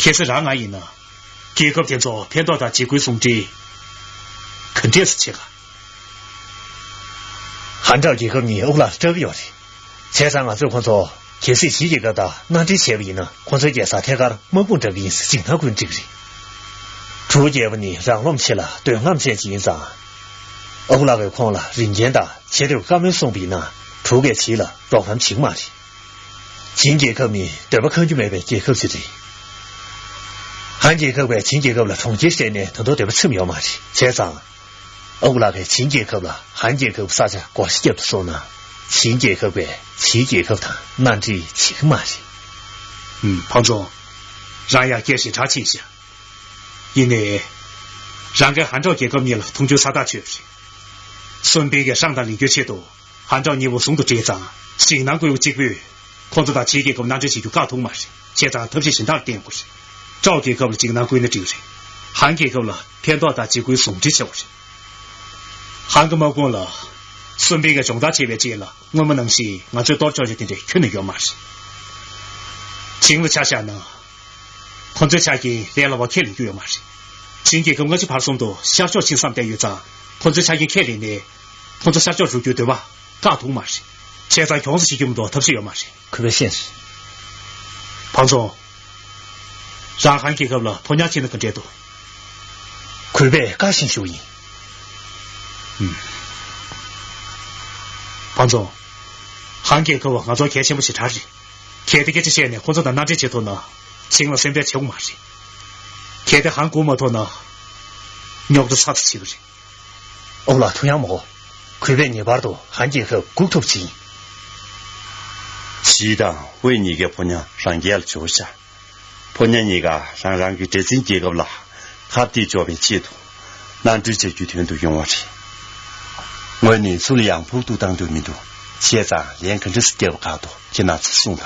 གལ་སྲིད་རང་ང་ཡིན་ན། རྒྱལ་ཁབ་དེ་ཚོ་ཕན་ཐོགས་དང་འཇིགས་སྐུལ་ཟུང་འབྲེལ་ག་འདྲས་སེ་བྱེད་ག་ཧན་ཀྲའོ་རྒྱལ་ཁབ་གཉིས་ཨ་ཁུ་ལགས་སྐྲག་གི་ཡོད་རེད། བྱས་ཙང་ང་ཚོས་ཁོ་ཚོ་གལ་སྲིད་ཕྱིའི་རྒྱལ་ཁབ་དང་མནའ་འབྲེལ་བྱས་པ་ཡིན་ན་ཁོ་ཚོའི་རྒྱལ་ས་ཐད་ཀར་དམག་དཔུང་བསྒྲགས་ཀྱི་ཡིན་ཟེར་འཇིགས་སྣང་སྐུལ་འགྲིག་གི་རེད། གྲུ་རྒྱལ་པོ་ནི་རང་རློམ་ཆེ་ལ་འདོད་རྔམ་ཅན་ཅིག་ཡིན་ཙང་། ཨ་ཁུ་ལགས་ཀྱིས་ཁོང་ལ་རིན་ཆེན་དང་ཆེ་བསྟོད་བཀའ་མོལ་གསུངས་པ་ཡིན་ན་གྲུ་གིས་ཕྱི་ལ་རོགས་རམ་བྱེད་ཀྱི་མ་རེད། ཆིང་རྒྱལ་ཁབ་ནི་འདོད་པ་ཁེངས་རྒྱུ་མེད་པའི་རྒྱལ་ཁབ་ཅིག་རེད། ཧན་རྒྱལ་ཁབ་ཀྱིས་ཆིང་རྒྱལ་ཁབ་ལ་གྲོང་ཁྱེར་བཤད་ནས་ད་དུང་འདོད་པ་ཚིམ་ཡོད་མ་རེད། བྱས་ཙང་། ཨ་ཁུ་ལགས་ཀྱིས་ཆིང་རྒྱལ་ཁབ་ལ་ཧན་རྒྱལ་ཁབ་ས་ཆ་བགོ་བཤའ་བརྒྱབ་ཏུ་སོང་ན། ཆིང་རྒྱལ་ཁབ་ཀྱིས་ཕྱིའི་རྒྱལ་ཁབ་དང་མནའ་འབྲེལ་བྱེད་ཀྱི་མ་རེད། ཨུམ། ཕང་ཚོང་། རང་ཡང་སྐད་ཞེ་དྲག་ཕྱིན་ཤག་ཡིན་ནའི། རང་གིས་ཧན་ཀྲའོ་རྒྱལ་ཁབ་གཉིས་ལ་མཐོང་ཆུང་ས་ཐག་ཆོད་པ་རེད། སུན་པིན་གྱིས་ཧྲང་དང་ལིང་གོའི་ཆེད་དུ། ཧན་ཀྲའོ་གཉིས་པོ་ཟུང་དུ་སྦྲེལ་ཙང་ཞིང་ནང་བཀོད་པ་གཅིག་པུས་ཁོང་ཚོ་དང་ཕྱིའི་རྒྱལ་ཁབ་མནའ་འབྲེལ་བྱེད་རྒྱུ་བཀག་ཐུབ་མ་རེད། བྱས་ཙང་ཐབས་ཤེས་གཞན་དག་ལ་བརྟེན་དགོས་རེད། ཀྲའོ་རྒྱལ་ཁབ་ལ་ཅིག་ནང་བཀོད་ན་འགྲིག་རེད། ཧན་རྒྱལ་ཁབ་ལ་ཕན་ཐོགས་དང་འཇིགས་སྐུལ་ཟུང་འབྲེལ་བྱེད་དགོས་རེད། ཧན་གྱི་དམག་དཔུང་ལ་སུན་པིན་གྱིས་སྦྱོང་བརྡར་བྱས་པའི་རྗེས་ལ་སྔོན་མ་ནང་བཞིན་ང་ཚོས་གཏོར་ཆོག་རྒྱུ་དེ་འདྲ་ཁྱོན་ནས་ཡོད་མ་རེད། ཆིང་ལ་ཆ་བཞག་ན། ཁོ་ཚོའི་ཆ་རྐྱེན་ལས་སླ་བ་ཁས་ལེན་རྒྱུ་ཡོད་མ་རེད། ཆིང་རྒྱལ་ཁབ་སྔ་ཕྱི་བར་གསུམ་དུ་ཤར་ཕྱོགས་ཕྱིན་བསམ་བསྡད་ཡོད་ཙང་ཁོ་ཚོའི་ཆ་རྐྱེན་ཁས་ལེན་ནས། ཁོ་ཚོ་ཤར་ཕྱོགས་རུག་རྒྱུའི་འདོད་པ་བཀག་ཐུབ་མ་རེད། བྱས་ཙང་གྱོང་ས་བྱེད་རྒྱུ་མ་གཏོགས་ཐབས་ཤེས་ཡོད་མ་རེད། གུས་པས་ཤེས་སོང་། ཕང་ཚོང་། རང་ཧན་རྒྱལ་ཁབ་ལ་ཕོ་ཉ་ཁྱེར་ན་ག་འདྲས་འདུག་གུས་པས་བཀའ་བཞིན་ཞུ་ཡིན། ཨུམ། ཕང་ཚོང་། ཧན་རྒྱལ་ཁབ་ང་ཚོར་གལ་ཆེན་པོ་ཞེ་དྲག་རེད། གལ་ཏེ་སྐད་ཆ་བཤད་ནས་ཁོ་ཚོ་དང་མནའ་འབྲེལ་བྱེད་ཐུབ་ན། ཆིང་ལ་སེམས་ཁྲལ་བྱེད་དགོས་མ་རེད། གལ་ཏེ་ཧན་སྒུག་མ་ཐུབ་ན། རྙོག་དྲ་ཚ་ཚ་བྱེད་ཀྱི་རེད། ཨོ་ལགས་ཐུགས་ཡངས་མོ། གུས་པས་ངེས་པར་དུ་ཧན་རྒྱལ་ཁབ་སྒུག་ཐུབ་ཅིང་། ཞི་དང་ཝེ་གཉིས་ཀའི་ཕོ་ཉ་རང་རྒྱལ་ལ་འབྱོར་ཤག་ཕོ་ཉ་གཉིས་ཀ་རང་རང་གི་འདྲ་འཛིན་རྒྱལ་ཁབ་ལ་ཁ་གཏད་གཅོག་པའི་ཆེད་དུ་མནའ་འབྲེལ་བྱ་རྒྱུའི་དོན་དུ་ཡོང་བ་རེད། ངོས་ནས་སུ་ལ་ཡང་ཕོག་ཐུག་བཏང་འདོད་མི་འདུག་བྱས་ཙང་ལན་ག་འདྲ་སེ་བརྒྱབ་པ་དགའ་འདུག་ཁྱེད་རྣམ་ཚོས་གསུངས་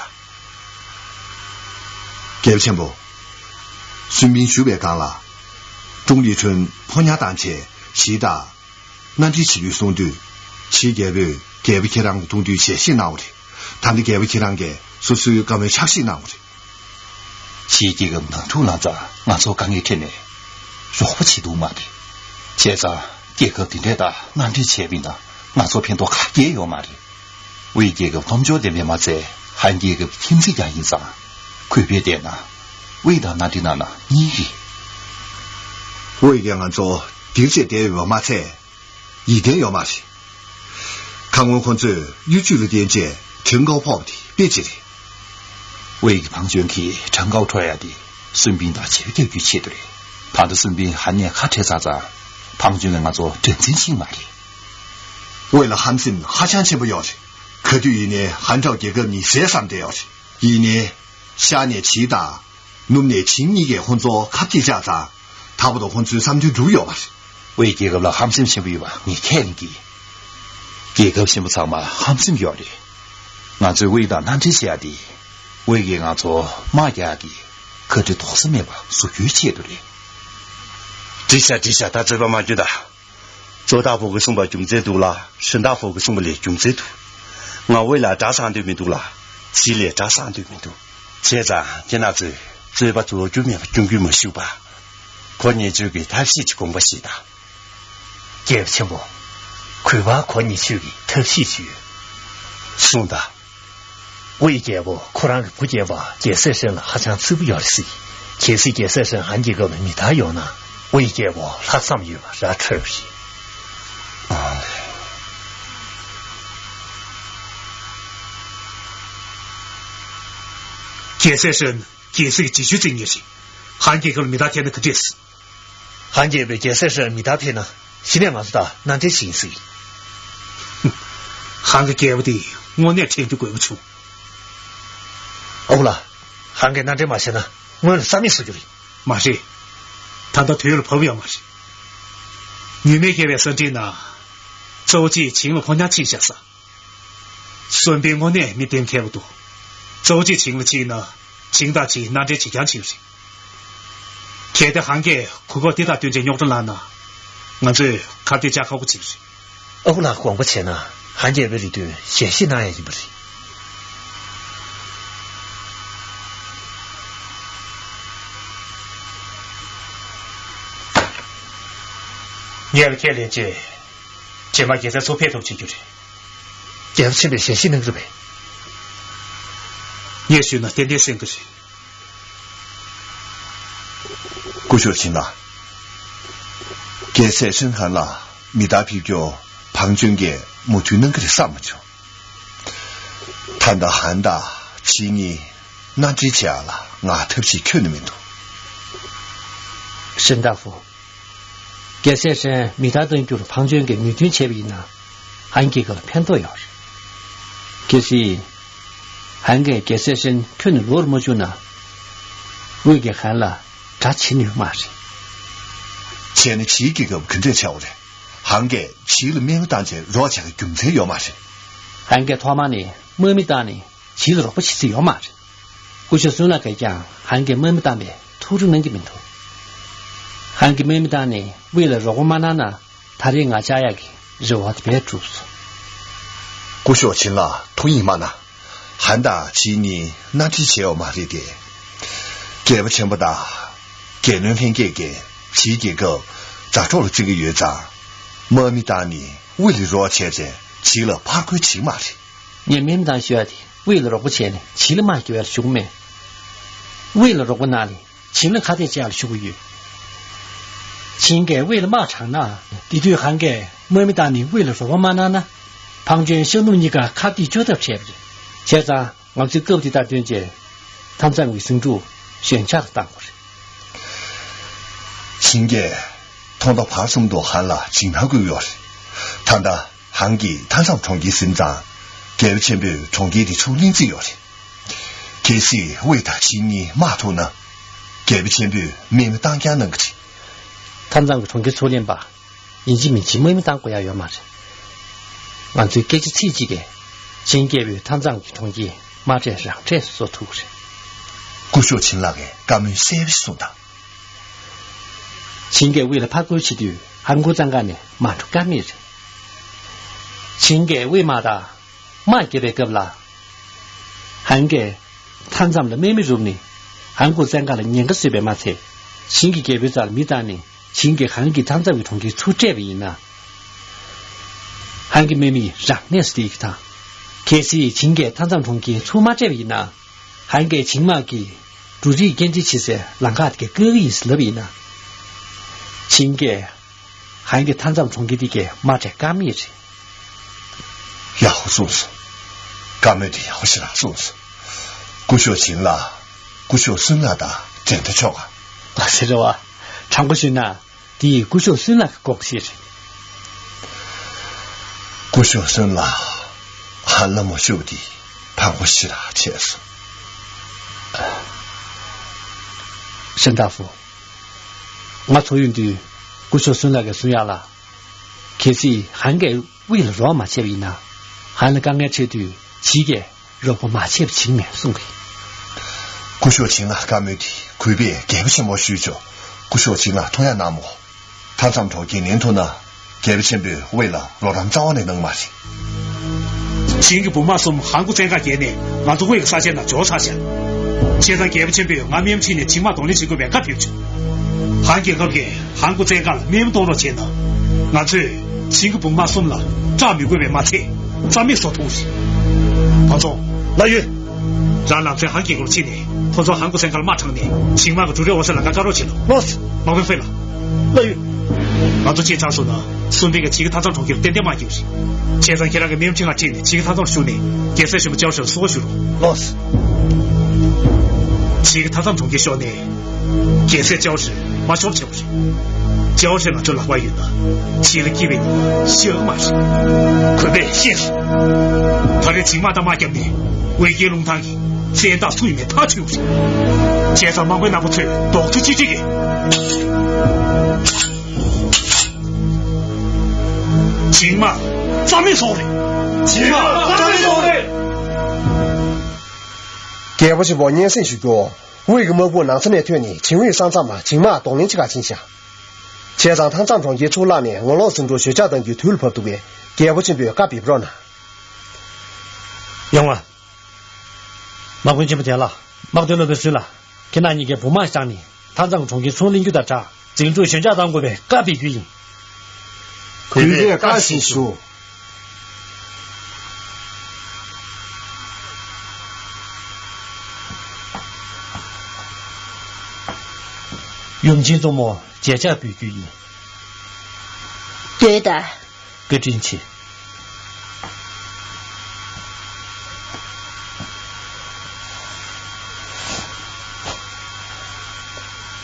དང་། རྒྱལ་པོ་ཆེན་པོ། སུན་པིན་བཞུགས་པའི་སྒང་ལ། ཀྲུང་ལི་ཁྲུན་ཕོ་ཉ་བཏང་བྱས་ཞི་དང་། མནའ་འབྲེལ་བྱེད་རྒྱུའི་གསུང་དུས། ཕྱིའི་རྒྱལ་པོས་རྒྱལ་པོ་ཁྱེད་རང་གི་གདུང་འདོད་ཞལ་བཞེས་གནང་བ་རེད། ད་ནི་རྒྱལ་པོ་ཁྱེད་རང་གིས་སོ་སོའི་བཀའ་མོལ་ཕྱག་བཞེས་གནང་བ་རེད། ཕྱིའི་རྒྱལ་ཁབ་ནང་འཁྲུག་ལངས་ཙང་ང་ཚོར་དཀའ་ངལ་འཕྲད་ནས་རོགས་པ་བྱེད་ཐུབ་མ་རེད། བྱས་ཙང་རྒྱལ་ཁབ་འདི་འདྲས་དང་མནའ་འབྲེལ་བྱས་པ་ཡིན་ན་ང་ཚོར་ཕན་ཐོགས་ག་གེ་ཡོད་མ་རེད། ཝེ་རྒྱལ་ཁབ་མཐོ་འབྱོར་ལྡན་པས་མ་ཚད་ཧན་རྒྱལ་ཁབ་ཀྱི་ཁྱིམ་མཚེས་ཀྱང་ཡིན་ཙང་། གུས་པས་བལྟས་ན་ཝེ་དང་མནའ་འབྲེལ་གནང་ན་གཉིས་རེད། ཝེ་གིས་ང་ཚོ་སྡིགས་བྱས་བསྡད་ཡོད་པ་མ་ཚད། ཡིད་བརྟན་ཡོད་མ་རེད། ཁ་སྔོན་ཁོ་ཚོས་གཡུ་བྱུས་ལ་བརྟེན་བྱས་ཁྲེང་ཀའོ་ཕོག་པ་དེ་དཔེ་ཅིག་རེད། ཝེ་གི་ཕང་ཅོན་གྱིས་ཁྲེང་ཀའོ་འཕྲོག་ཡ་དེ་སུན་པིན་དང་བྱེད་རྒྱག་རྒྱུའི་ཆེད་དུ་རེད། ད་ལྟ་སུན་པིན་ཧན་ནས་ཁ་བྲལ་ཚར་ཙང་ཕང་ཅོན་གྱིས་ང་ཚོ་དྲན་འཛིན་བྱེད་ཀྱི་མ་རེད། ཝེ་ལ་ཧམ་སེམས་ཧ་ཅང་ཆེན་པོ་ཡོད་རེད། ག་དུས་ཡིན་ནའི་ཧན་ཀྲའོ་རྒྱལ་ཁབ་གཉིས་བཟས་བསམ་བསྡད་ཡོད་རེད། ཡིན་ནའི། ཤར་ནས་ཞི་དང་། ནུབ་ནས་ཆིང་གཉིས་ཀས་ཁོང་ཚོ་ཁ་གཏད་བཅག་ཙང་། ད་བར་དུ་ཁོང་ཚོའི་བསམ་དོན་འགྲུབ་ཡོད་པ་རེད། ཝེ་རྒྱལ་ཁབ་ལ་ཧམ་སེམས་ཆེན་པོ་ཡོད་པ་ངས་ཁས་ལེན་གྱིས། རྒྱལ་ཁབ་ཆེན་པོ་ཚང་མ་ཧམ་སེམས་ཡོད་རེད། ང་ཚོས་ཝེ་དང་མནའ་འབྲེལ་བྱེད་ཡ་དེ། ཝེ་གིས་ང་ཚོ་དམག་རྒྱག་གི་ཁ་དཀྲི་དོགས་ཟོན་མེད་པ་བཟོ་རྒྱུའི་ཆེད་དུ་རེད། འགྲིག་ཤག་འགྲིག་ཤག་ད་རྩོད་པ་མ་རྒྱག་ད། ཙོ་ཏ་ཕོ་གིས་གསུངས་པ་རྒྱུ་མཚན་འདུག་ལ། ཧྲིན་ཏ་ཕོ་གིས་གསུངས་པ་ལས་རྒྱུ་མཚན་འདུག་ང་ཝེ་ལ་དགྲ་བཟང་འདོད་མི་འདུག་ལ། ཞི་ལས་དགྲ་བཟང་འདོད་མི་འདུག་བྱས་ཙང་ཁྱེད་རྣམ་ཚོས་རྩོད་པ་རྫོགས་རྒྱུ་མེད་པ་སྐྱོན་བརྗོད་མ་ཞུ་བ། གོ་ཉེ་ཆོས་ཀྱི་ཐབས་ཤེས་ཀྱི་དགོངས་པ་བཞེས་དང་། རྒྱལ་པོ་ཆེན་པོ། གུས་པ་གོ་ཉེ་ཆོས་ཀྱི་ཐབས་ཤེས་ཞུ། གསུངས་དང་། ཝེ་རྒྱལ་པོ་ཁོ་རང་གི་བུ་རྒྱལ་པོ་རྒྱལ་སྲས་ཧྲེན་ལ་ཧ་ཅང་རྩིས་པོ་ཡོད་རེད་ཟེར། གལ་སྲིད་རྒྱལ་སྲས་ཧྲེན་ཧན་རྒྱལ་ཁབ་ལ་མི་དར་ཡོང་ན་ཝེ་རྒྱལ་པོ་ལྷག་བསམ་ཡོད་པ་ར་འཕྲོད་པ་རེད། ཨ་ལས། རྒྱལ་སྲས་ཧྲན་རྒྱལ་སྲིད་ཀྱི་རྗེས་ཤུལ་འཛིན་མཁན་རེད། ཧན་རྒྱལ་ཁབ་ལ་མི་དར་ཐེབས་ན་ག་འདྲས། ཧན་རྒྱལ་པོས་རྒྱལ་སྲས་ཧྲན་མི་དར་ཕེབས་ན་གཞི་ནས་ང་ཚོ་དང་མནའ་འབྲེལ་བྱེད་ཀྱི་ཡིན་ཟེར། ཧན་གྱི་རྒྱལ་པོ་དེ་དངོས་གནས་ཁྲེལ་རྒྱུ་དགོས་པ་བྱུང་། ཨ་ཁུ་ལགས། ཧན་གྱིས་མནའ་འབྲེལ་མ་བྱས་ན་སྔོན་ལ་རྩ་མེད་བཟོ་རྒྱུ་རེད། མ་རེད། ད་ལྟ་དུས་ལ་བབ་ཡོད་མ་རེད། ཉི་མས་བསྐྱལ་བའི་ས་འདྲེན་ན། གཙོ་བོ་གཅིག་བྱིངས་ལ་ཕོ་ཉ་ཕྱིན་བཞག་ས། སུན་པིན་དངོས་གནས་མི་བདེན་མཁས་པོ་འདུག། གཙོ་བོ་གཅིག་བྱིངས་ལ་ཕྱིན་ན། བྱིངས་དང་བྱིངས་མནའ་འབྲེལ་བྱེད་རྐྱང་བྱེད་ཀྱི་རེད། གལ་ཏེ་ཧན་གྱིས་གོ་སྐབས་འདི་དང་བསྟུན་བྱས་རྙོག་དྲ་བསླངས་ན། ང་ཚོས་ཁ་གཏད་བཅག་ཁག་པོ་ཅིག་རེད། ཨ་ཁུ་ལགས་དགོངས་པ་བྱས་ན་ཧན་རྒྱལ་པོའི་རེ་འདུན་ཞལ་བཞེས་གནང་ཡ་ཡིན་པ་རེད། ངས་ལ་ཁས་ལེན་བྱས། རྗེས་མ་རྒྱལ་སྲས་ཚུར་ཕེབས་ཐུབ་བྱེད་རྒྱུ་རེད། རྒྱལ་པོ་ཆེན་པོས་ཞལ་བཞེས་གནང་གི་རེད་པས། ངས་ཞུས་ན་ཏན་ཏན་གསན་གྱི་རེད། སྐུ་ཞབས་ཆིན་ལགས། རྒྱལ་སྲས་ཧྲན་ཧན་ལ་མི་དར་ཕེབས་རྒྱུར་ཕང་ཅུན་གྱིས་མོས་མཐུན་གནང་གི་རེད་བསམ་མ་བྱུང་། ད་ལྟ་ཧན་དང་ཇི་གཉིས་མནའ་འབྲེལ་བྱེད་ཡག་ལ་ང་ཐབས་ཤེས་ཁྱོན་ནས་མི་འདུག། ཧྲན་ཏཱ་ཧྥུ། རྒྱལ་སྲས་ཧྲན་མི་དར་གཏང་རྒྱུར་ཕང་ཅུན་གྱིས་མོས་མཐུན་བྱས་པ་ཡིན་ན། ཧན་རྒྱལ་ཁབ་ལ་ཕན་ཐོགས་ཡོད་རེད། གལ་སྲིད། ཧན་གྱིས་རྒྱལ་སྲས་ཧྲན་ཁྱོན་ནས་ལོག་རུ་མ་བཅུག་ན། དབུས་ཀྱིས་ཧན་ལ་དགྲ་བྱེད་ནུས་མ་རེད། བྱས་ན་ཇིའི་རྒྱལ་ཁབ་ག་འདྲས་བྱ་བ་རེད། ཧན་གྱིས་ཇི་ལ་དམག་མི་བཏང་བྱས་རོགས་བྱ་གི་རྒྱུ་མཚན་ཡོད་མ་རེད། ཧན་གྱིས་ཐོག་མ་ནས་དམག་མི་བཏང་ནས་ཇི་ལ་རོགས་པ་བྱེད་རྩིས་ཡོད་མ་རེད། སྐུ་ཞབས་སུན་ལགས་ཀྱིས་ཀྱང་ཧན་གྱིས་དམག་མི་བཏང་བའི་ཐུགས་རེ་གནང་གི་མི་འདུག། ཧན་གྱིས་དམག་མི་བཏང་ནས་དབུས་ལ་རོགས་པ་མ་གནང་ན། ད་རེས་ང་བཅར་ཡག་གི་རེ་བ་དེ་བས་གྲུབ་སོང་། སྐུ་ཞབས་ཆིན་ལགས་ཐུགས་ཡིད་མ་ན། ཧན་དང་ཇི་གཉིས་མནའ་འབྲེལ་བྱས་ཡོད་མ་རེད་དེ། རྒྱལ་པོ་ཆེན་པོ་དང་། རྒྱལ་བློན་ལྷན་རྒྱས་ཀྱིས་ཇིའི་རྒྱལ་ཁབ་ཛ་འགྲོགས་ལ་བརྩི་གི་ཡོད་ཙང་། དམག་མི་བཏང་ནས་དབུས་ལ་རོགས་བྱས་རྗེས་ཇི་ལ་ཕར་རྒོལ་བྱེད་མ་རེད། ངས་དམག་མི་བཏང་ཤོག་ཡ་དེ་དབུས་ལ་རོགས་པ་བྱས་ནས་ཇི་ལ་དམག་རྒྱག་ཡ་ལ་ཞུ་གི་མེད། དབུས་ལ་རོགས་པ་གནང་ལས། ཇི་ལ་ཁ་གཏད་བཅག་ལ་ཞུ་གི་ཡོད། ཇིང་གིས་དབུས་ལ་དམག་དྲངས་ན། དེ་དུས་ཧན་གྱིས་དམག་མི་བཏང་ནས་དབུས་ལ་རོགས་པ་མ་གནང་ན། ཕང་ཅུན་ཤར་ནུབ་གཉིས་ཀ་ཁ་གཏད་གཅོག་ཐབས་བྱས་པ་རེད། བྱས་ཙང་ང་ཚོས་སྐབས་འདི་དང་བསྟུན་བྱས། མཐའ་མཚམས་ཀྱི་ཟིང་འཁྲུག་ཞན་ཆགས་སུ་བཏང་དགོས་རེད། ཇིང་གིས་ཐོག་མཐའ་བར་གསུམ་དུ་ཧན་ལ་འཇིགས་སྣང་སྐུལ་ཡོད་རེད། ད་ལྟ་ཧན་གྱིས་མཐའ་མཚམས་གྲོང་ཁྱེར་ཟིན་ཙང་། རྒྱལ་པོ་ཆེན་པོས་གྲོང་ཁྱེར་དེ་ཚུར་ལེན་རྩིས་ཡོད་རེད། གལ་སྲིད་དབུས་དང་ཇི་གཉིས་དམག་ཐུག་ན། རྒྱལ་པོ་ཆེན་པོས་དམག་མི་བཏང་རྐྱང་གནང་གི་རེད། མཐའ་མཚམས་ཀྱི་གྲོང་ཁྱེར་ཚུར་ལེན་པ། ཡིན་གཅིག་མིན་གཅིག་དམག་མི་བཏང་དགོས་ཡ་ཡོད་མ་རེད། ང་ཚོའི་སྐད་ཆ་ཚིག་གཅིག་གིས། ཇིང་རྒྱལ་པོས་མཐའ་མཚམས་ཀྱི་གྲོང་ཁྱེར་དམག་གྲས་རང་གྲས་སུ་བཟོ་ཐུབ་ཀྱི་རེད། སྐུ་ཞབས་ཆིན་ལགས་ཀྱིས་བཀའ་མོལ་གསལ་པོ་ཞིག་གསུངས་དང་། ཇིང་གིས་དབུས་ལ་ཕར་རྒོལ་བྱེད་དུས་ཧན་གོ་བཙན་མཁར་ནས་མར་འགྲོ་ཀ་མེད་རེད། ཇིང་གིས་དབུས་དམག་དང་དམག་རྒྱག་པའི་སྐབས་ལ། ཧན་གྱིས་མཐའ་མཚམས་ལ་དམག་མི་རུབ་ནས་ཧན་གོ་བཙན་མཁར་ལ་ཉེན་ཁ་བཟོས་པས་མ་ཚད། ཇིང་གི་རྒྱལ་པོའི་རྩ་ལ་མི་བཏང་ནས་ཇིང་གིས་ཧན་གྱི་མཐའ་མཚམས་ཀྱི་གྲོང་ཁྱེར་ཚུར་སྤྲད་པ་ཡིན་ན། ཧན་གྱི་དམག་མི་རང་གནས་སུ་བསྡད་ཀྱི་དང་། གལ་སྲིད་ཇིང་གིས་མཐའ་མཚམས་གྲོང་ཁྱེར་ཚུར་མ་སྤྲད་པ་ཡིན་ན། ཧན་གྱི་ཇིང་དམག་གིས་འབྲུ་རིགས་སྐྱེལ་འདྲེན་བྱེད་སའི་ལམ་ཁ་དེ་ག་བཀག་གི་ཡིན་ཟེར་ལབ་པ་ཡིན་ན། ཇིང་གིས་ཧན་གྱི་མཐའ་མཚམས་གྲོང་ཁྱེར་དེ་གའི་དམག་གྲས་བཀག་མེད་རེད། ཡག་པོ་གསུངས་སོང་། བཀའ་མོལ་དེ་ཡག་པོ་ཞེ་དྲག་གསུངས་སོང་། སྐུ་ཞབས་ཆིན་ལགས། སྐུ་ཞབས་སུན་ལགས་དང་འགྲན་ཟླ་ཆོག་ག། ལགས་སེ་རེད་བ། དྲང་པོ་ཞུས་ན། དེ་ཡིས་སྐུ་ཞབས་སུན་ལགས་ཀྱི་དགོངས་གཞི་རེད། སྐུ་ཞབས་སུན་ལགས། ཧན་ལ་མ་ཞུགས་དེ་ཕངས་པོ་ཞེ་དྲག་ཆེ་སོང་། ཧྲན་ཏཱ་ཧྥུ། ང་ཚོ་ཡོང་དུས་སྐུ་ཞབས་སུན་ལགས་ཀྱིས་གསུང་ཡག་ལ། གལ་སྲིད་ཧན་གྱིས་དབུས་ལ་རོགས་མ་བྱས་པ་ཡིན་ན། ཧན་ལ་དཀའ་ངལ་འཕྲད་དུས་ཇི་གས་རོགས་པ་མ་བྱས་པ་བྱེད་མེད་གསུང་གི། སྐུ་ཞབས་ཆིན་ལགས་བཀའ་མོལ་དེ་གུས་པས་རྒྱལ་པོ་ཆེན་པོར་ཞུས་ཆོག། སྐུ་ཞབས་ཆིན་ལགས་ཐུགས་ཡག་གནང་མོ། མཐའ་མཚམས་གྲོང་ཁྱེར་ལེན་ཐུབ་ན། རྒྱལ་པོ་ཆེན་པོས་དབུས་ལ་རོགས་རམ་རྩ་བ་ནས་གནང་མ་རེད། ཆིན་གྱི་བུ་དམག་གསུམ་ཧན་གོ་བཙན་མཁར་བརྒལ་ནས་ང་ཚོ་དབུས་ཀྱི་ས་ཆའི་ནང་འབྱོར་ཚར་ཤག། བྱས་ཙང་རྒྱལ་པོ་ཆེན་པོས་ང་མཉམ་ཁྲིད་ནས་ཆིན་དམག་གདོང་ལེན་བྱེད་དགོས་པའི་བཀའ་ཕེབས་བྱུང་། ཧན་རྒྱལ་ཁབ་ཀྱིས་ཧན་གོ་བཙན་མཁར་ལ་དམག་མི་གཏོང་རོགས་བྱས་ན། ང་ཚོས་ཆིན་གྱི་བུ་དམག་གསུམ་ལ་སྐྲག་མི་དགོས་པས་མ་ཚད། རྩ་མེད་བཟོ་ཐུབ་རེད། ཕོ་ཚོ། ལགས་ཡོད། རང་ལམ་སེང་ཧན་རྒྱལ་ཁབ་ལ་ཕྱིན་ནས་ཕོ་ཚོ་ཧན་གོ་བཙན་མཁར་དམག་དྲངས་ནས་ཆིན་དམག་གི་འབྲུ་རིགས་འོང་སའི་ལམ་ཁ་བཀག་རོགས་བྱེད་ལོ། ལགས་སོ། མ་ཁོན་ཧྥེ་ལགས། ལགས་ཡོད། ང་ཚོ་གཅིག་ཆགས་སོང་ན་སུན་པིན་གྱིས་ཇི་གི་མཐའ་མཚམས་གྲོང་ཁྱེར་ཏན་ཏན་དམག་རྒྱག་རེད། བྱས་ཙང་ཁྱེད་རང་གིས་མཉམ་ཁྲིད་ང་ཁྲིད་ནས་ཇི་གི་མཐའ་མཚམས་ཞུགས་ནས་རྒྱལ་སྲས་ཆེན་པོ་ཅའོ་ཧྲན་བསུ་བ་ཞུ་རོགས། ལགས་སོ། ཁྱེད་ཀྱིས་མཐའ་མཚམས་གྲོང་ཁྱེར་ཕྱོགས་ནས་རྒྱལ་སྲས་ཅའོ་ཧྲི་མ་ཤོར་བྱེད་པ་རེད། ཅའོ་ཧྲི་ང་ཚོའི་ལག་པར་ཡོད་ན་ཁྱེད་ལ་སྐྱིད་པའི་ཉིན་ཤོར་གི་མ་རེད། གུས་པས་ཤེས་སོང་། ད་རེས་ཇིང་དམག་དང་དམག་བརྒྱབ་ནས་ཝེ་ཀེ་རླུང་ཐང་གི་སེམས་ཐག་སུ་ཡིན་མེད་ཐག་ཆོད་པ་རེད། བྱས་ཙང་དམག་དཔོན་རྣམ་པ་ཚོས་རྡོག་ཐོ་ཅི་ཅི་གིས། ཇིང་དམག་རྩ་མེད་བཟོ་རེད། ཇིང་དམག་རྩ་མེད་བཟོ་རེད། རྒྱལ་པོ་ཆེན་པོ་སྙན་སེང་ཞུ་རྒྱུ། ཝེ་གི་དམག་དཔུང་ནགས་ཚལ་ནས་ཐོན་ནས་ཇིང་ཝེ་ས་མཚམས་ལ་ཇིང་དམག་གདོང་ལེན་བྱེད་ག་ཕྱིན་ཤག་བྱས་ཙང་མཐའ་མཚམས་གྲོང་ཁྱེར་ཚུར་བརླགས་ནས་ངོ་ལོག་ཟིང་འཁྲུག་ཞོད་འཇགས་གཏང་རྒྱུའི་དུས་ལ་བབ་འདུག་པས་རྒྱལ་པོ་ཆེན་པོས་བཀའ་ཕེབས་རོགས་གནང་། ཡོང་བ། དམག་དཔོན་ཆེན་པོ་དེ་ལ་དམག་དོན་སློབ་དཔོན་སུན་ལ་ཁྱེད་རྣམ་གཉིས་ཀས་བུ་དམག་བཞག་ནས་མཐའ་མཚམས་གྲོང་ཁྱེར་ཚུར་ལེན་རྒྱུ་དང་སྦྲགས་ཟིང་འཁྲུག་ཞོད་འཇགས་གཏང་དགོས་པའི་བཀའ་ཕེབས་རྒྱུ་ཡིན། གུས་པས་བཀའ་བཞིན་ཞུ། ཡུམ་ཆེན་གཙོ་མོ་མཇལ་ཕྱག་འབུལ་རྒྱུ་ཡིན། སྡོད་དང་། བཀའ་དྲིན་ཆེ།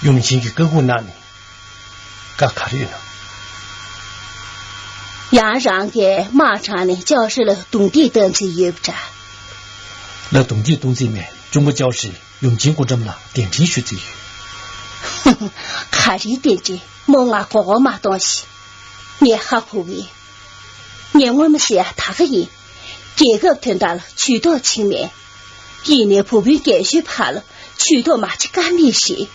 ཡུམ་ཆེན་གྱིས་བཀའ་འགུག་གནང་ནས། བཀའ་ག་རེ་ཡོད་ན། ཡང་རང་གིས་དམག་དྲངས་ནས་ཅའོ་ཧྲི་ལ་རྡུང་རྡེག་བཏང་རྩིས་ཡོད་པ་འདྲ། ལ་རྡུང་རྡེག་གཏོང་རྩིས་མེད། གཅུང་པོ་ཅའོ་ཧྲི་ཡུམ་ཆེན་སྐུ་འགྲམ་ལ་གདན་འདྲེན་ཞུ་རྩིས་ཡོད། ག་རེའི་གདན་འདྲེན། མོ་ང་མགོ་སྐོར་མ་གཏོང་ཞིག་ངས་ཧ་གོ་གི། ངས་སྔོན་མ་ཟེར་ཡ་ད་ག་ཡིན། རྒྱལ་ཁབ་དོན་དག་ལ་ཇུས་གཏོགས་བྱེད་མེད། ཡིན་ནའི་བུ་སྤུན་རྒན་གཞོན་བར་ལ་ཇུས་གཏོགས་མ་བྱེད་ཀ་མེད་རེད།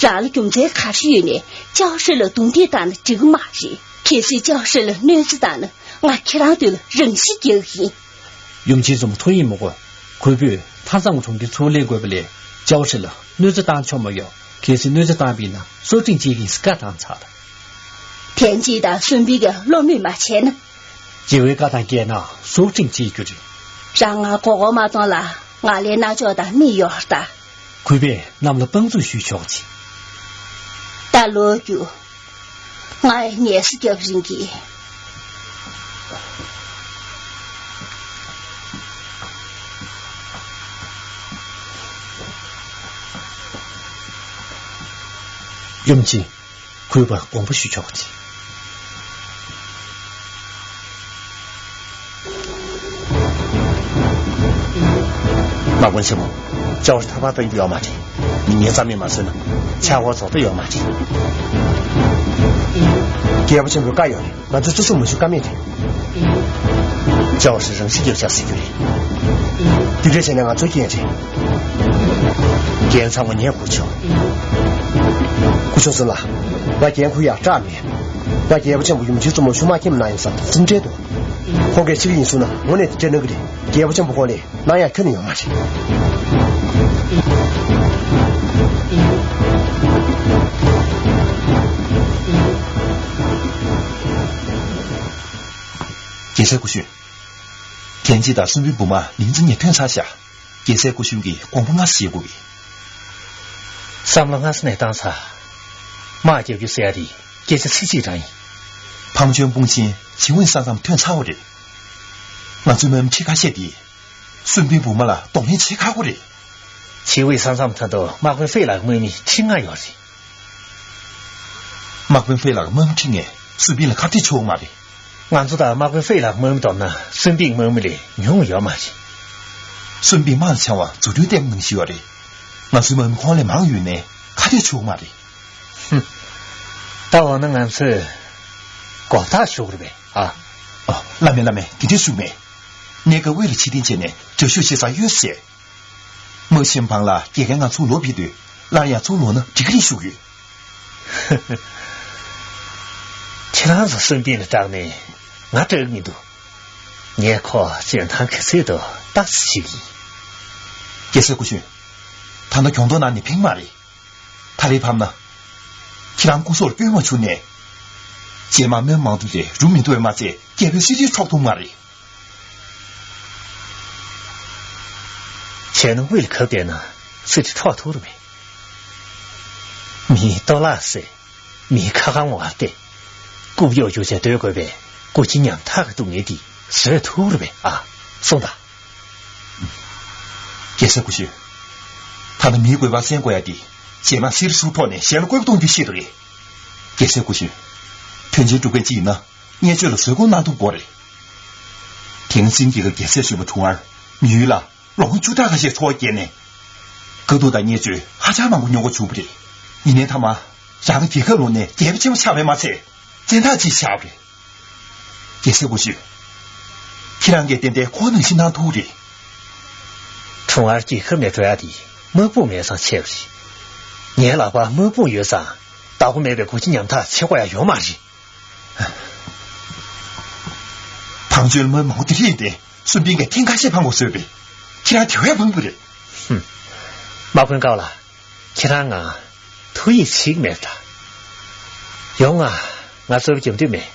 རང་ལ་རྒྱུ་མཚན་ག་རེ་ཡོད་ནའི་ཅའོ་ཧྲི་ལ་རྡུང་རྡེག་བཏང་ན་འགྲིག་གི་མ་རེད། གལ་སྲིད་ཅའོ་ཧྲི་ལ་གནོད་འཚེ་བཏང་ན་ང་ཁྱེད་རང་མདུན་ལ་རང་ཤི་རྒྱག་གི་ཡིན། ཡུམ་ཆེན་གཙོ་མོ་ཐུགས་ཡིད་མི་དགོས། གུས་པས་མཐའ་མཚམས་གྲོང་ཁྱེར་ཚུར་ལེན་དགོས་པ་ལས་ཅའོ་ཧྲི་ལ་གནོད་འཚེ་བཏང་ཆོག་མ་ཡོང་། གལ་སྲིད་གནོད་འཚེ་བཏང་པ་ཡིན་ན་སྲོག་ཁྲིམས་བཅད་ཀྱི་ཡིན་ཟེར་བཀའ་བཏང་ཚར། ཐན་ཅིན་དང་སུན་པིན་གྱིས་བློ་མོས་མ་བྱས་ན། རྒྱལ་བའི་བཀའ་དང་འགལ་ན་སྲོག་ཁྲིམས་བཅད་རྒྱུ་རེད། རང་ང་མགོ་སྐོར་མ་གཏོང་ལ། ང་ལའི་རྣ་ཅོག་དང་མིག་ཡོད་རེད་ད། གུས་པས་རྣམས་ལ་དཔང་བཙུགས་ཞུས་ཆོག་ཅིག་ད་ལོག་རྒྱུགས། ང་ཡི་ཉལ་ས་རྒྱབ་རིང་གི། ཡུམ་ཆེན། གུས་པར་དགོངས་པ་ཞུ་ཆོག་ཅིག་དམག་དཔོན་ཆེན་མོ། ཅའོ་ཧྲི་ཐར་པ་གཏོང་རྒྱུ་ཡོད་མ་རེད། མི་ངན་རྩ་མེད་མ་བཟོས་ན་ཆག་སྒོ་རྫོགས་ཐབས་ཡོད་མ་རེད། རྒྱལ་པོ་ཆེན་པོའི་བཀའ་ཡོད་རེད། ང་ཚོས་རྩི་སྲུང་མ་ཞུ་ཀ་མེད་རེད། ཅའོ་ཧྲི་རང་ཤི་རྒྱག་ཆགས་སྲིད་རྒྱུ་རེད། འདི་འདྲ་བྱས་ན་ང་ཚོའི་རྐྱེན་རེད། འགན་ཚང་མ་ངས་འཁུར་ཆོག་སྐུ་ཞབས་སུན་ལ། ང་འགན་འཁུར་ཡག་སྐྲག་མེད། ང་རྒྱལ་པོ་ཆེན་པོ་ཡུམ་ཆེན་གཙོ་མོ་ཆུང་མ་ཁྱིམ་ནང་ཡིན་ས་འཛིན་གྲྭའི་དུ། ཁོང་གིས་ཕྱི་གི་ཡིན་སོང་ན་དངོས་གནས་དེ་འདྲ་གནང་གི་རེད། རྒྱལ་པོ་ཆེན་པོ་ཁོང་ལས་གནང་ཡག་ཁྱོན་ནས་ཡོད་མ་རེད། རྒྱལ་སྲས་སྐུ་ཞབས། ཐན་ཅིན་དང་སུན་པིན་བུ་མོ་ལིན་ཙི་ཉིན་ཐོན་ཚར་ཤག་རྒྱལ་སྲས་སྐུ་ཞབས་ཀྱིས་དགོངས་པ་སྔ་ཕྱི་བཞེས་དགོས་པས། བསམ་བློ་སྔ་ས་ནས་བཏང་ཚར། དམག་རྒྱག་རྒྱུ་ཟེར་ཡ་དེ་སྐད་ཆ་ཚིག་གཅིག་རང་ཡིན། ཕམ་ཆོས་དཔུང་ཆེན་ཇིང་ཝེ་ས་མཚམས་ཐོན་ཚར་བ་རེད། ང་ཚོའི་དམག་མི་ཁྲི་ཁ་ཤས་དེ་སུན་པིན་བུ་མོ་ལ་གདོང་ལེན་བྱེད་ཁག་པོ་རེད། ཇིང་ཝེ་ས་མཚམས་ཐོན་དུས་དམག་དཔོན་ཧྥེ་ལགས་དམག་མི་ཁྲི་ལྔ་ཡོད་རེད། དམག་དཔོན་ཧྥེ་ལགས་དམག་མི་ཁྲི་ལྔས་སུན་པིན་ལ་ཁ་གཏད་གཅོག་མ་རེད། ང་ཚོ་དང་དམག་དཔོན་ཧྥེ་ལགས་དམག་མི་བསྡོམས་ན་སུན་པིན་དམག་མི་ལས་ཉུང་ཡོད་མ་རེད། སུན་པིན་དམག་ལ་འཆང་བ་རྫུ་འཕྲུལ་ལྟད་མོ་ནང་བཞིན་ཡོད་རེད། ང་ཚོའི་དམག་མི་ཁོང་ལས་མང་ཡོད་ནའི་ཁ་གཏད་གཅོག་མ་རེད། ཧུམ། ད་འོ་ན་ང་ཚོས་མགོ་བཏགས་ཞུ་དགོས་རེད་པས་ཨ། ཨ། བླ་མེད་བླ་མེད་དེ་འདྲས་ཞུ་མེད། གནས་སྐབས་དབུས་ལ་ཕྱིར་འཐེན་བྱས་ནས་རྒྱབ་ཤུགས་ཞེ་ས་ཡོད་ཟེར། དམག་ཆེན་བང་ལ་རྒྱལ་ཁའི་ང་ཚུར་ལོག་ཕེབས་དུས་སླར་ཡང་ཚུར་ལོག་ན་འགྲིག་གི་རེད་ཞུ་གི་ཡོད། ཁྱེད་རང་ཚོ་སུན་པིན་ལ་སྐྲག་ནས་ང་སྐྲག་གི་མི་འདུག་ངས་ཁོ་སྤྱིར་བཏང་གི་ཚོད་དུ་ལྟ་ཙམ་ཞིག་ཡིན། རྒྱལ་སྲས་སྐུ་ཞབས། ད་ལྟ་གྱོང་ཐོག་ནང་ནས་ཕེབས་མ་རེད། ད་རེས་ཕམ་ན། ཁྱེད་རང་སྐུ་སྲོག་ལ་སྐྱོན་མ་བྱུང་ནས། རྗེས་མ་སྨོན་མང་དུ་རེ་རུ་མི་འདུག་པས་མ་ཚད་རྒྱལ་པོའི་སྲིད་ཇུས་འཕྲོག་ཐུབ་མ་རེད། བྱས་ན་དབུས་ལ་གབ་བསྡད་ན་སྲིད་ཇུས་འཕྲོག་ཐུབ་རེད་མེད། མིའི་གཏོར་བརླག་ཟེར། མིའི་ཁ་ཁ་ངོ་བ་སྟེ། རྐུབ་གཡོག་རྒྱུ་བྱས་སྡོད་དགོས་པས་སྐུ་མཁྱེན་ཉམ་ཐག་གི་སྡུག་བསྔལ་འདི་བཟོད་ཐུབ་རེད་པས་ཨ། གསུངས་དང་། རྒྱལ་སྲས་སྐུ་ཞབས། ད་ལྟ་མིའི་དགོས་པ་གསན་དགོས་ཡ་དེ། རྗེས་མ་སིར་སུར་ཐོག་ནས་གཞན་ལ་བཀོད་པ་གཏོང་རྒྱུ་ཤེས་རེད། རྒྱལ་སྲས་སྐུ་ཞབས། དོན་ཆེན་སྒྲུབ་མཁན་ཅིག་ཡིན་ན། བརྙས་བཅོས་ལ་བཟོད་སྒོམ་གནང་ཐུབ་དགོས་རེད། དེ་སྔ་ཅིན་རྒྱལ་ཁབ་རྒྱལ་སྲས་གཞོན་པ་ཁྲུང་ཨར་མི་ཡུལ་ལ་ལོ་ངོ་བཅུ་ཕྲག་ཁ་ཤས་འཚོ་བ་བསྐྱལ་ནས། དཀའ་སྡུག་དང་བརྙས་བཅོས་ཧ་ཅང་མང་པོ་མྱོང་དགོས་བྱུང་བ་རེད། ཡིན་ནའི་མཐའ་མ། རང་གི་རྒྱལ་ཁབ་ལོག་ནས་རྒྱལ་པོ་ཆེན་པོ་ཆགས་པས་མ་ཚད། བཙན་བདག་ཅིག་བཞག་པ་རེད། རྒྱལ་སྲས་སྐུ་ཞབས། ཁྱེད་རང་གིས་ཏན་ཏན་ཁོང་ནང་བཞིན་གནང་ཐུབ་རེད། ཁྲུང་ཨར་རྒྱལ་ཁབ་ནས་འགྲོ་ཡ་དེ་དམག་དཔུང་མེད་ཙང་ཆེ་བ་རེད། ངའི་ལག་པར་དམག་དཔུང་ཡོད་ཙང་བདག་པོ་མེད་པའི་སྒོ་ཁྱི་ཉམ་ཐག་བྱེད་དགོས་ཡ་ཡོད་མ་རེད། བང་མཛོད་དམག་མང་པོ་དེ་རིགས་དེ་སུན་པིན་གྱིས་ཐེངས་ཁ་ཤས་འཕང་དགོས་བཟོས་པས། ཁྱེད་རང་དེ་བས་འཕང་དགོས་རེད། ཧུམ། དམག་དཔོན་ཀའོ་ལགས། ཁྱེད་རང་ང་ཐུགས་ཡིད་ཆེས་ཀྱི་མེད་པ་འདྲ། ཡོང་ང་། ང་གཙོ་བོ་རྒྱབ་མདུན་མེད།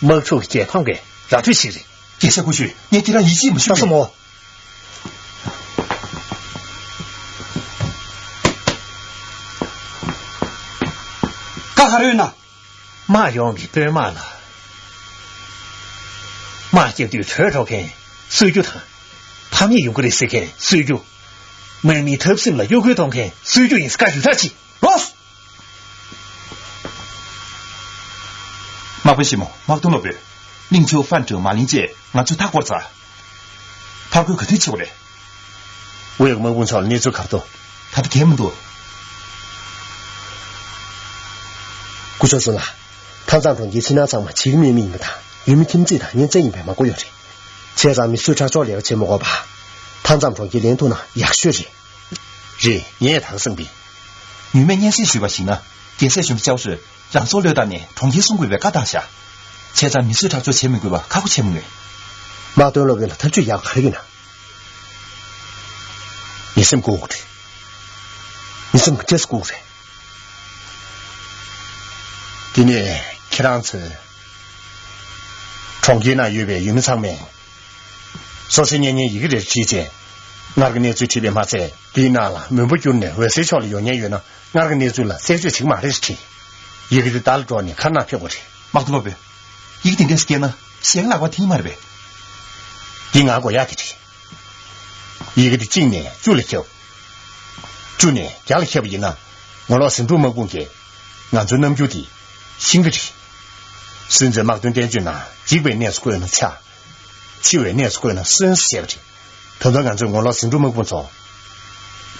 དམག་འཁྲུག་གི་རྒྱལ་ཕམ་གྱི་ར་འཕྲོད་ཞིག་རེད། རྒྱལ་སྲས་སྐུ་ཞབས། ངས་ཁྱེད་རང་ཡིད་ཆེས་མ་ཞུ། ལྟ་སོང་མོ། བཀའ་ག་རེ་ཡོད་ན། དམག་ཡོངས་ཀྱི་དཔོན་དམག་ལ། དམག་རྒྱག་དུས་བྲོས་འགྲོ་མཁན་གསོད་རྒྱུ་དང་། ཕམ་ཉེས་ཡོང་གི་རེད་ཟེར་མཁན་གསོད་རྒྱུ། དམག་མིའི་འཐབ་སེམས་ལ་གཡོ་འགུལ་གཏོང་མཁན་གསོད་རྒྱུ་ཡིན་ཟེར་བཀའ་ཞུ་ཐག་ཆོད། ལོས། དམག་དཔོན་ཆེན་མོ་དམག་དོན་སློབ་དཔོན། གླིང་ཆུ་ཧྥན་ཀྲང་མ་ལིན་བཅས་ང་ཚོའི་མཐའ་སྐོར་ཚར། ཕར་རྒོལ་ག་དུས་བྱེད་དགོས་རེད། ཝེ་ཡི་དམག་དཔུང་ཚོ་ལ་གནས་ཚུལ་ག་རེ་འདུག་ད་ལྟ་གང་ཡང་མི་འདུག་སྐུ་ཞབས་ཟུར་ལགས། མཐའ་མཚམས་གྲོང་ཁྱེར་ཕྱི་ནང་ཚང་མ་བྱེད་ཀྱི་མེད་མི་ཡིན་པ་དང་། ཡུལ་མི་ཁྱིམ་མཚེས་དང་གཉེན་ཚན་ཡིན་པའི་མ་གོ་ཡོད་རེད། བྱས་ཙང་མི་གསོད་ཁྲག་སྦྱོར་ལས་ཀ་བྱེད་མ་དགོས་པ། མཐའ་མཚམས་གྲོང་ཁྱེར་ལེན་ཐུབ་ན་ཡག་ཤོས་རེད། རེད། ངས་ད་ག་བསམ་གི། ངོ་མས་སྙན་སེང་ཞུས་པར་གཞིགས་ན། རྒྱལ་སྲས་གཞོན་པ་ཅའོ་ཧྲི་རང་སྲོག་བློས་བཏང་ནས་གྲོང་ཁྱེར་སྲུང་དགོས་པའི་བཀའ་བཏང་བཞག་བྱས་ཙང་མི་གསོད་ཁྲག་སྦྱོར་བྱེད་མི་དགོས་པ་ཁག་པོ་ཆེ་མོ་རེད། དམག་དོན་སློབ་དཔོན་ལ་ཐབས་ཇུས་ཡག་ག་རེ་ཡོད་ན། མི་སེམས་འགུག་དགོས་རེད། མི་སེམས་ཀྱི་སྐྱེས་སུ་འགུག་རེད། དེ་ནས་ཁྱེད་རང་ཚོས་གྲོང་ཁྱེར་ནང་ཡོད་པའི་ཡུལ་མི་ཚང་མས་སོ་སོའི་གཉེན་ཉེའི་ཡི་གེ་རེ་བྲིས་རྗེས། སྔར་གྱི་གནས་ཚུལ་བྲིས་པའི་མ་ཚད། དེའི་ནང་ལ་མོན་པོ་བསྐྱུར་ནས་འོད་ཟེར་ཕྱོགས་ལ་ཡོང་མཁན་ཡོད་ན། སྔར་གྱི་གནས་ཚུལ་ལ་རྩད་གཅོད་བྱེད་ཀྱི་མ་རེད་ཟེར་བྲིས། ཡི་གེ་དེ་བདག་ལ་སྒྲོག་ནས་མཁར་ནང་ཕེབས་དགོས་རེད། དམག་དོན་སློབ་དཔོན། ཡི་གེ་དེ་འདྲས་སུ་བསྐྱལ་ན་གཞན་ལག་པར་ཐིག་མ་རེད་པས། འདི་ང་དགོས་ཡག་དེ་རེད། ཡི་གེ་དེ་གཅིག་ནས་བཅུ་ལ་ཁྱབ། བཅུ་ནས་བརྒྱ་ལ་ཁྱབ་པ་ཡིན་ན། ངོ་ལོག་ཟིང་འཁྲུག་དམག་དཔུང་གིས་ང་ཚོའི་རྣམ་འགྱུར་དེ་ཤེས་ཀྱི་རེད། སུན་ཙེ་དམག་དོན་བསྟན་བཅོས་ནང་། འཇིག་པའི་གནས་སུ་བཀོད་ན་ཆགས། འཆི་བའི་གནས་སུ་བཀོད་ན་གསོན་ཟེར་བ་རེད། ད་དུང་ང་ཚོས་ངོ་ལོག་ཟིང་འཁྲུག་དམག་དཔུང་ཚོ་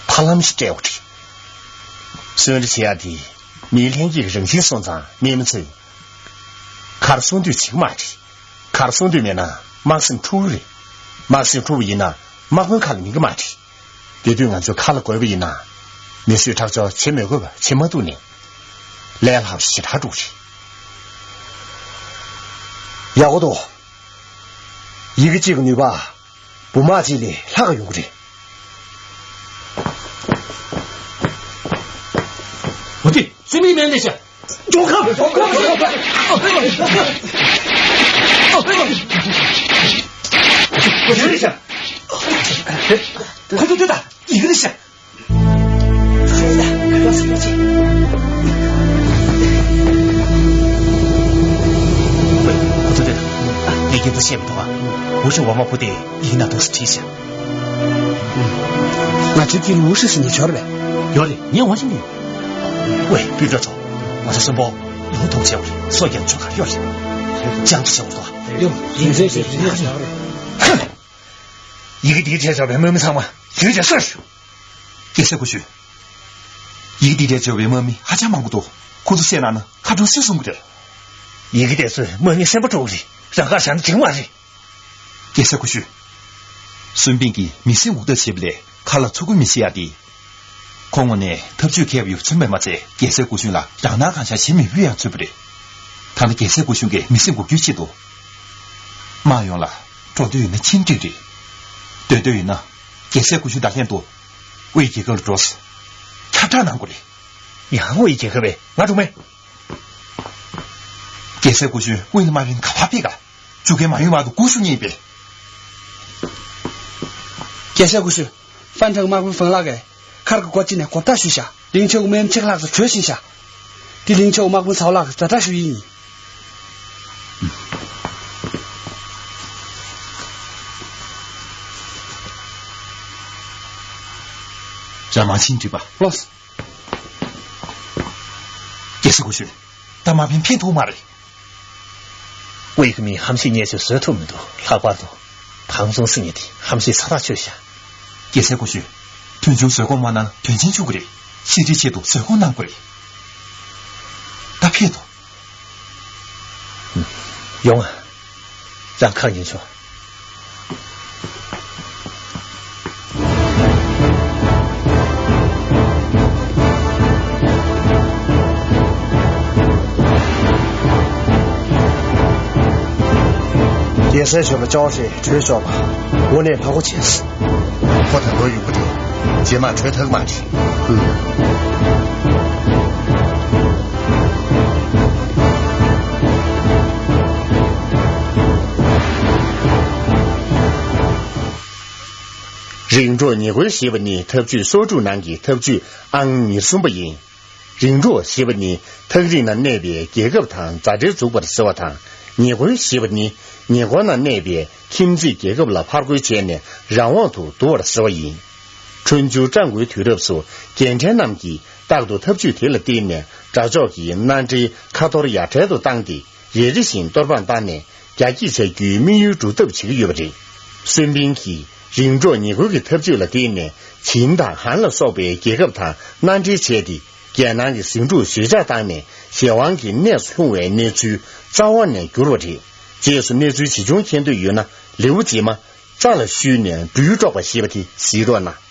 ཕ་ལམ་ཞིག་སྤྲད་དགོས་རེད། གསོན་རེ་བྱེད་ཡག་དེ་མིའི་ལྷན་སྐྱེས་ཀྱི་རང་བཞིན་སོང་ཙང་། མི་མི་ཚོས་གར་སོང་དུས་བྱེད་ཀྱི་མ་རེད། གར་སོང་དུས་མེད་ན་དམག་སེམས་འཁྲུག་གི་རེད། དམག་སེམས་འཁྲུག་པ་ཡིན་ན་དམག་དཔོན་ཁ་ལ་ཉན་གྱི་མ་རེད། དེ་དུས་ང་ཚོས་ཁ་ལ་དགོས་པ་ཡིན་ན། མི་གསོད་ཁྲག་སྦྱོར་བྱེད་མི་དགོས་པ་བྱེད་མ་ཐུབ་ནས། ལས་སླ་པོ་ཞེ་དྲག་འགྲོ་གི་རེད། ཡག་པོ་འདུག་ཡི་གེ་གཅིག་གི་ནུས་པ་འབུ་དམག་གཅིག་ལས་ལྷག་ག་ཡོང་གི་རེད། འོ་དེ་རྩིས་མེད་མེད་འདི་ཤ། འགྲོ་ཁ། འགྲོ་ཁ། འགྲོ་ཁ། འགྲོ་ཁ། ཁོ་ཚོ་དེ་ད་ཡི་གེ་རེད་ཤ། ཁོ་ཚོ་དེ་ངས་ཁྱེད་ཚོ་བཤད་མི་ཐུབ་ཨ། ཝུ་ཧྲི་ཝ་མ་ཕུ་དེ་ཡིག་ནང་འདུག་སེ་བྲིས་ཤག་ང་ཚོའི་དཀྱིལ་ལ་ཝུ་ཧྲི་ཟེར་མཁན་ཡོད་རེད་པས། ཡོད་རེད། ངས་ངོ་ཤེས་ཀྱི་ཡོད། ཝེ་སྤུན་གྲོགས་ཚོ། ང་ཚོ་གསོན་པོ་ལོ་ཐོག་བྱེད་དགོས་རེད། སྲོག་སྐྱབས་བཅོལ་ག་རེ་ཡོད་རེད། ཅང་ཚོ་བྱེད་དགོས་འདུག་ཨ། ཡོད། ཡིན་ཟེར་ཞེས་ཞུ་ཡག་རེད། ཧ། ཡི་གེ་འདིའི་གྲས་སྦྱོར་བའི་དམག་མི་ཚང་མ་ཡུལ་དེར་སོད་ཞུ། རྒྱལ་སྲས་སྐུ་ཞབས། ཡི་གེ་འདིའི་གྲས་སྦྱོར་བའི་དམག་མི་ཧ་ཅང་མང་པོ་འདུག་ཁོ་ཚོ་བསད་ན་ན་ཁ་དྲོ་སུས་སྲུང་གི་རེད། ཡི་གེ་དེ་ཚོས་དམག་མི་སེམས་པ་དཀྲུགས་རེད། རང་ཁ་བཞག་ན་འགྲིག་མ་རེད། རྒྱལ་སྲས་སྐུ་ཞབས། སུན་པིན་གྱིས་མི་སེམས་འགུག་ཐབས་བྱེད་པ་ལས་ཁ་ལ་ཚུར་རྒོལ་མི་བྱེད་ཡ་དེ། ཁོ་ངོས་ནས་ཐབས་ཇུས་མཁས་པ་ཡོད་ཚོད་མེད་མ་ཚད། རྒྱལ་སྲས་སྐུ་གཞོན་ལ་རང་སྣང་གང་ཤར་བྱེད་མི་ཕོད་ཡང་ཚོད་པ་རེད། ད་ལྟ་རྒྱལ་སྲས་སྐུ་གཞོན་གྱིས་མི་སེམས་འགུག་རྒྱུའི་ཆེད་དུ། དམག་ཡོངས་ལ་འགྲོ་འདོད་ཡོད་ན་ཕྱིན་འགྲིག་རེད། སྡོད་འདོད་ཡོད་ན། རྒྱལ་སྲས་སྐུ་གཞོན་དང་ལྷན་དུ་དབུས་རྒྱལ་ཁབ་ལ་འགྲོ། ཁྱབ་བསྒྲགས་གནང་དགོས་རེད། ཡང་དབུས་རྒྱལ་ཁབ་པས་ང་སྒྲུང་མེད། རྒྱལ་སྲས་སྐུ་གཞོན་དབུས་ལ་དམག་རིམ་ག་པར་ཕེབས་ག་བཅུག་མཁན་མ་ཡོང་བར་དུ་སྒུག་བཞུགས་ངེས་པས། རྒྱལ་སྲས་སྐུ་གཞོན། ཧྥན་ཁྲང་དམག་དཔོན་ཧྥང་ལགས་ཀྱིས་མཁར་གྱི་སྒོ་ཕྱེ་ནས་སྒོ་རྟགས་ཞུས་ཤག་གླིང་ཆའོ་དམག་མི་ཕྱེད་ཀ་ལྷག་ཙམ་བྲོས་ཕྱིན་ཤག་དེ་གླིང་ཆའོ་དམག་དཔོན་ཚའོ་ལགས་ཀྱིས་ཛ་དྲག་ཞུ་ཡི་ཡིན། ཇ་མ་ཆིན་འགྲིག་པ། ལགས་སོ། རྒྱལ་སྲས་སྐུ་ཞབས། ད་མ་ཕན་ཕན་ཐོགས་མ་རེད། ཝེ་ཁི་མིང་ཧམ་སེམས་ཉེས་ཆད་བཟོད་ཐུབ་མི་འདུག་ལྷག་པར་དུ་ཕང་ཙུང་སི་ཉིན་དེ་ཧམ་སེམས་ས་ཐག་ཆོད་བཞག་རྒྱལ་སྲས་སྐུ་ཞབས། དོན་ཆུང་བཟོད་སྒོམ་མ་གནང་དོན་ཆེན་འཆུག་གི་རེད། ཤེས་རིག་ཆེད་དུ་བཟོད་སྒོམ་གནང་དགོས་རེད། ད་ཕེབས་དང་། ཡོང་ང་། རང་ཁ་ཉན་ཆོག་རྒྱལ་སྲས་མཆོག་ལ་སྐྱོར་ཞེས་བྲོས་ཤོག་པ། དངོས་གནས་ལྷག་པོ་ཆེ། ཁོ་ད་ལོ་ཡུན་པོ་དེ་རྗེས་མ་བྲོས་ཐག་མ་རེད། རིང་འབྲོག་ཉི་གོལ་ཞེས་པ་ནི་ཐབས་ཇུས་སོག་ཕྲུག་ནང་གི་ཐབས་ཇུས་ཨང་ཉེར་གསུམ་པ་ཡིན། རིང་འབྲོག་ཞེས་པ་ནི་ཐག་རིང་ན་གནས་པའི་རྒྱལ་ཁབ་དང་མཛའ་འབྲེལ་འཛུགས་པར་ཟེར་བ་དང་། ཉི་གོལ་ཞེས་པ་ནི་ཉི་གོལ་ན་གནས་པའི་ཁྱིམ་མཚེས་རྒྱལ་ཁབ་ལ་ཕར་རྒོལ་བྱས་ནས་རང་དབང་དུ་བསྡུ་བར་ཟེར་བ་ཡིན། ཁྲོན་ཆུ་སྤྲང་པོའི་དུས་རབས་སུ་རྒན་གྲས་རྣམས་ཀྱིས་རྟག་ཏུ་ཐབས་ཇུས་དེ་ལ་བརྟེན་ནས་དགྲ་ཕྱོགས་ཀྱི་མནའ་འབྲེལ་ཁ་ཐོར་ཡ་བྲལ་དུ་བཏང་སྟེ་རེ་རེ་བཞིན་གཏོར་ཕམ་བཏང་ནས་རྒྱ་སྐྱེད་བྱ་རྒྱུའི་དམིགས་ཡུལ་སྒྲུབ་ཐབས་བྱེད་ཀྱི་ཡོད་པ་རེད། སུན་ཕིང་གིས་རིང་འབྲོག་ཉི་གོལ་གྱི་ཐབས་ཇུས་ལ་བརྟེན་ནས་ཆིན་དང་ཧན་ལ་སོགས་པའི་རྒྱལ་ཁབ་དང་མནའ་འབྲེལ་བྱས་ཏེ། རྒྱལ་ནང་གི་ཟིང་འཁྲུག་ཞི་འཇགས་བཏང་ནས་གཞན་དབང་གི་གནས་སུ་ལྷུང་བའི་གནས་ཚུལ་རྩ་བ་ནས་བསྒྱུར་བ་རེད། རྗེས་སུ་གནས་ཚུལ་ཇི་བྱུང་མཁྱེན་འདོད་ཡོད་ན་ལེའུ་རྗེས་མ་རྩ་ལ་བཤུས་ནས་སྦྲུལ་དཀྲོག་པ་ཞེས་པ་དེ་གཟིགས་རོགས་གནང་།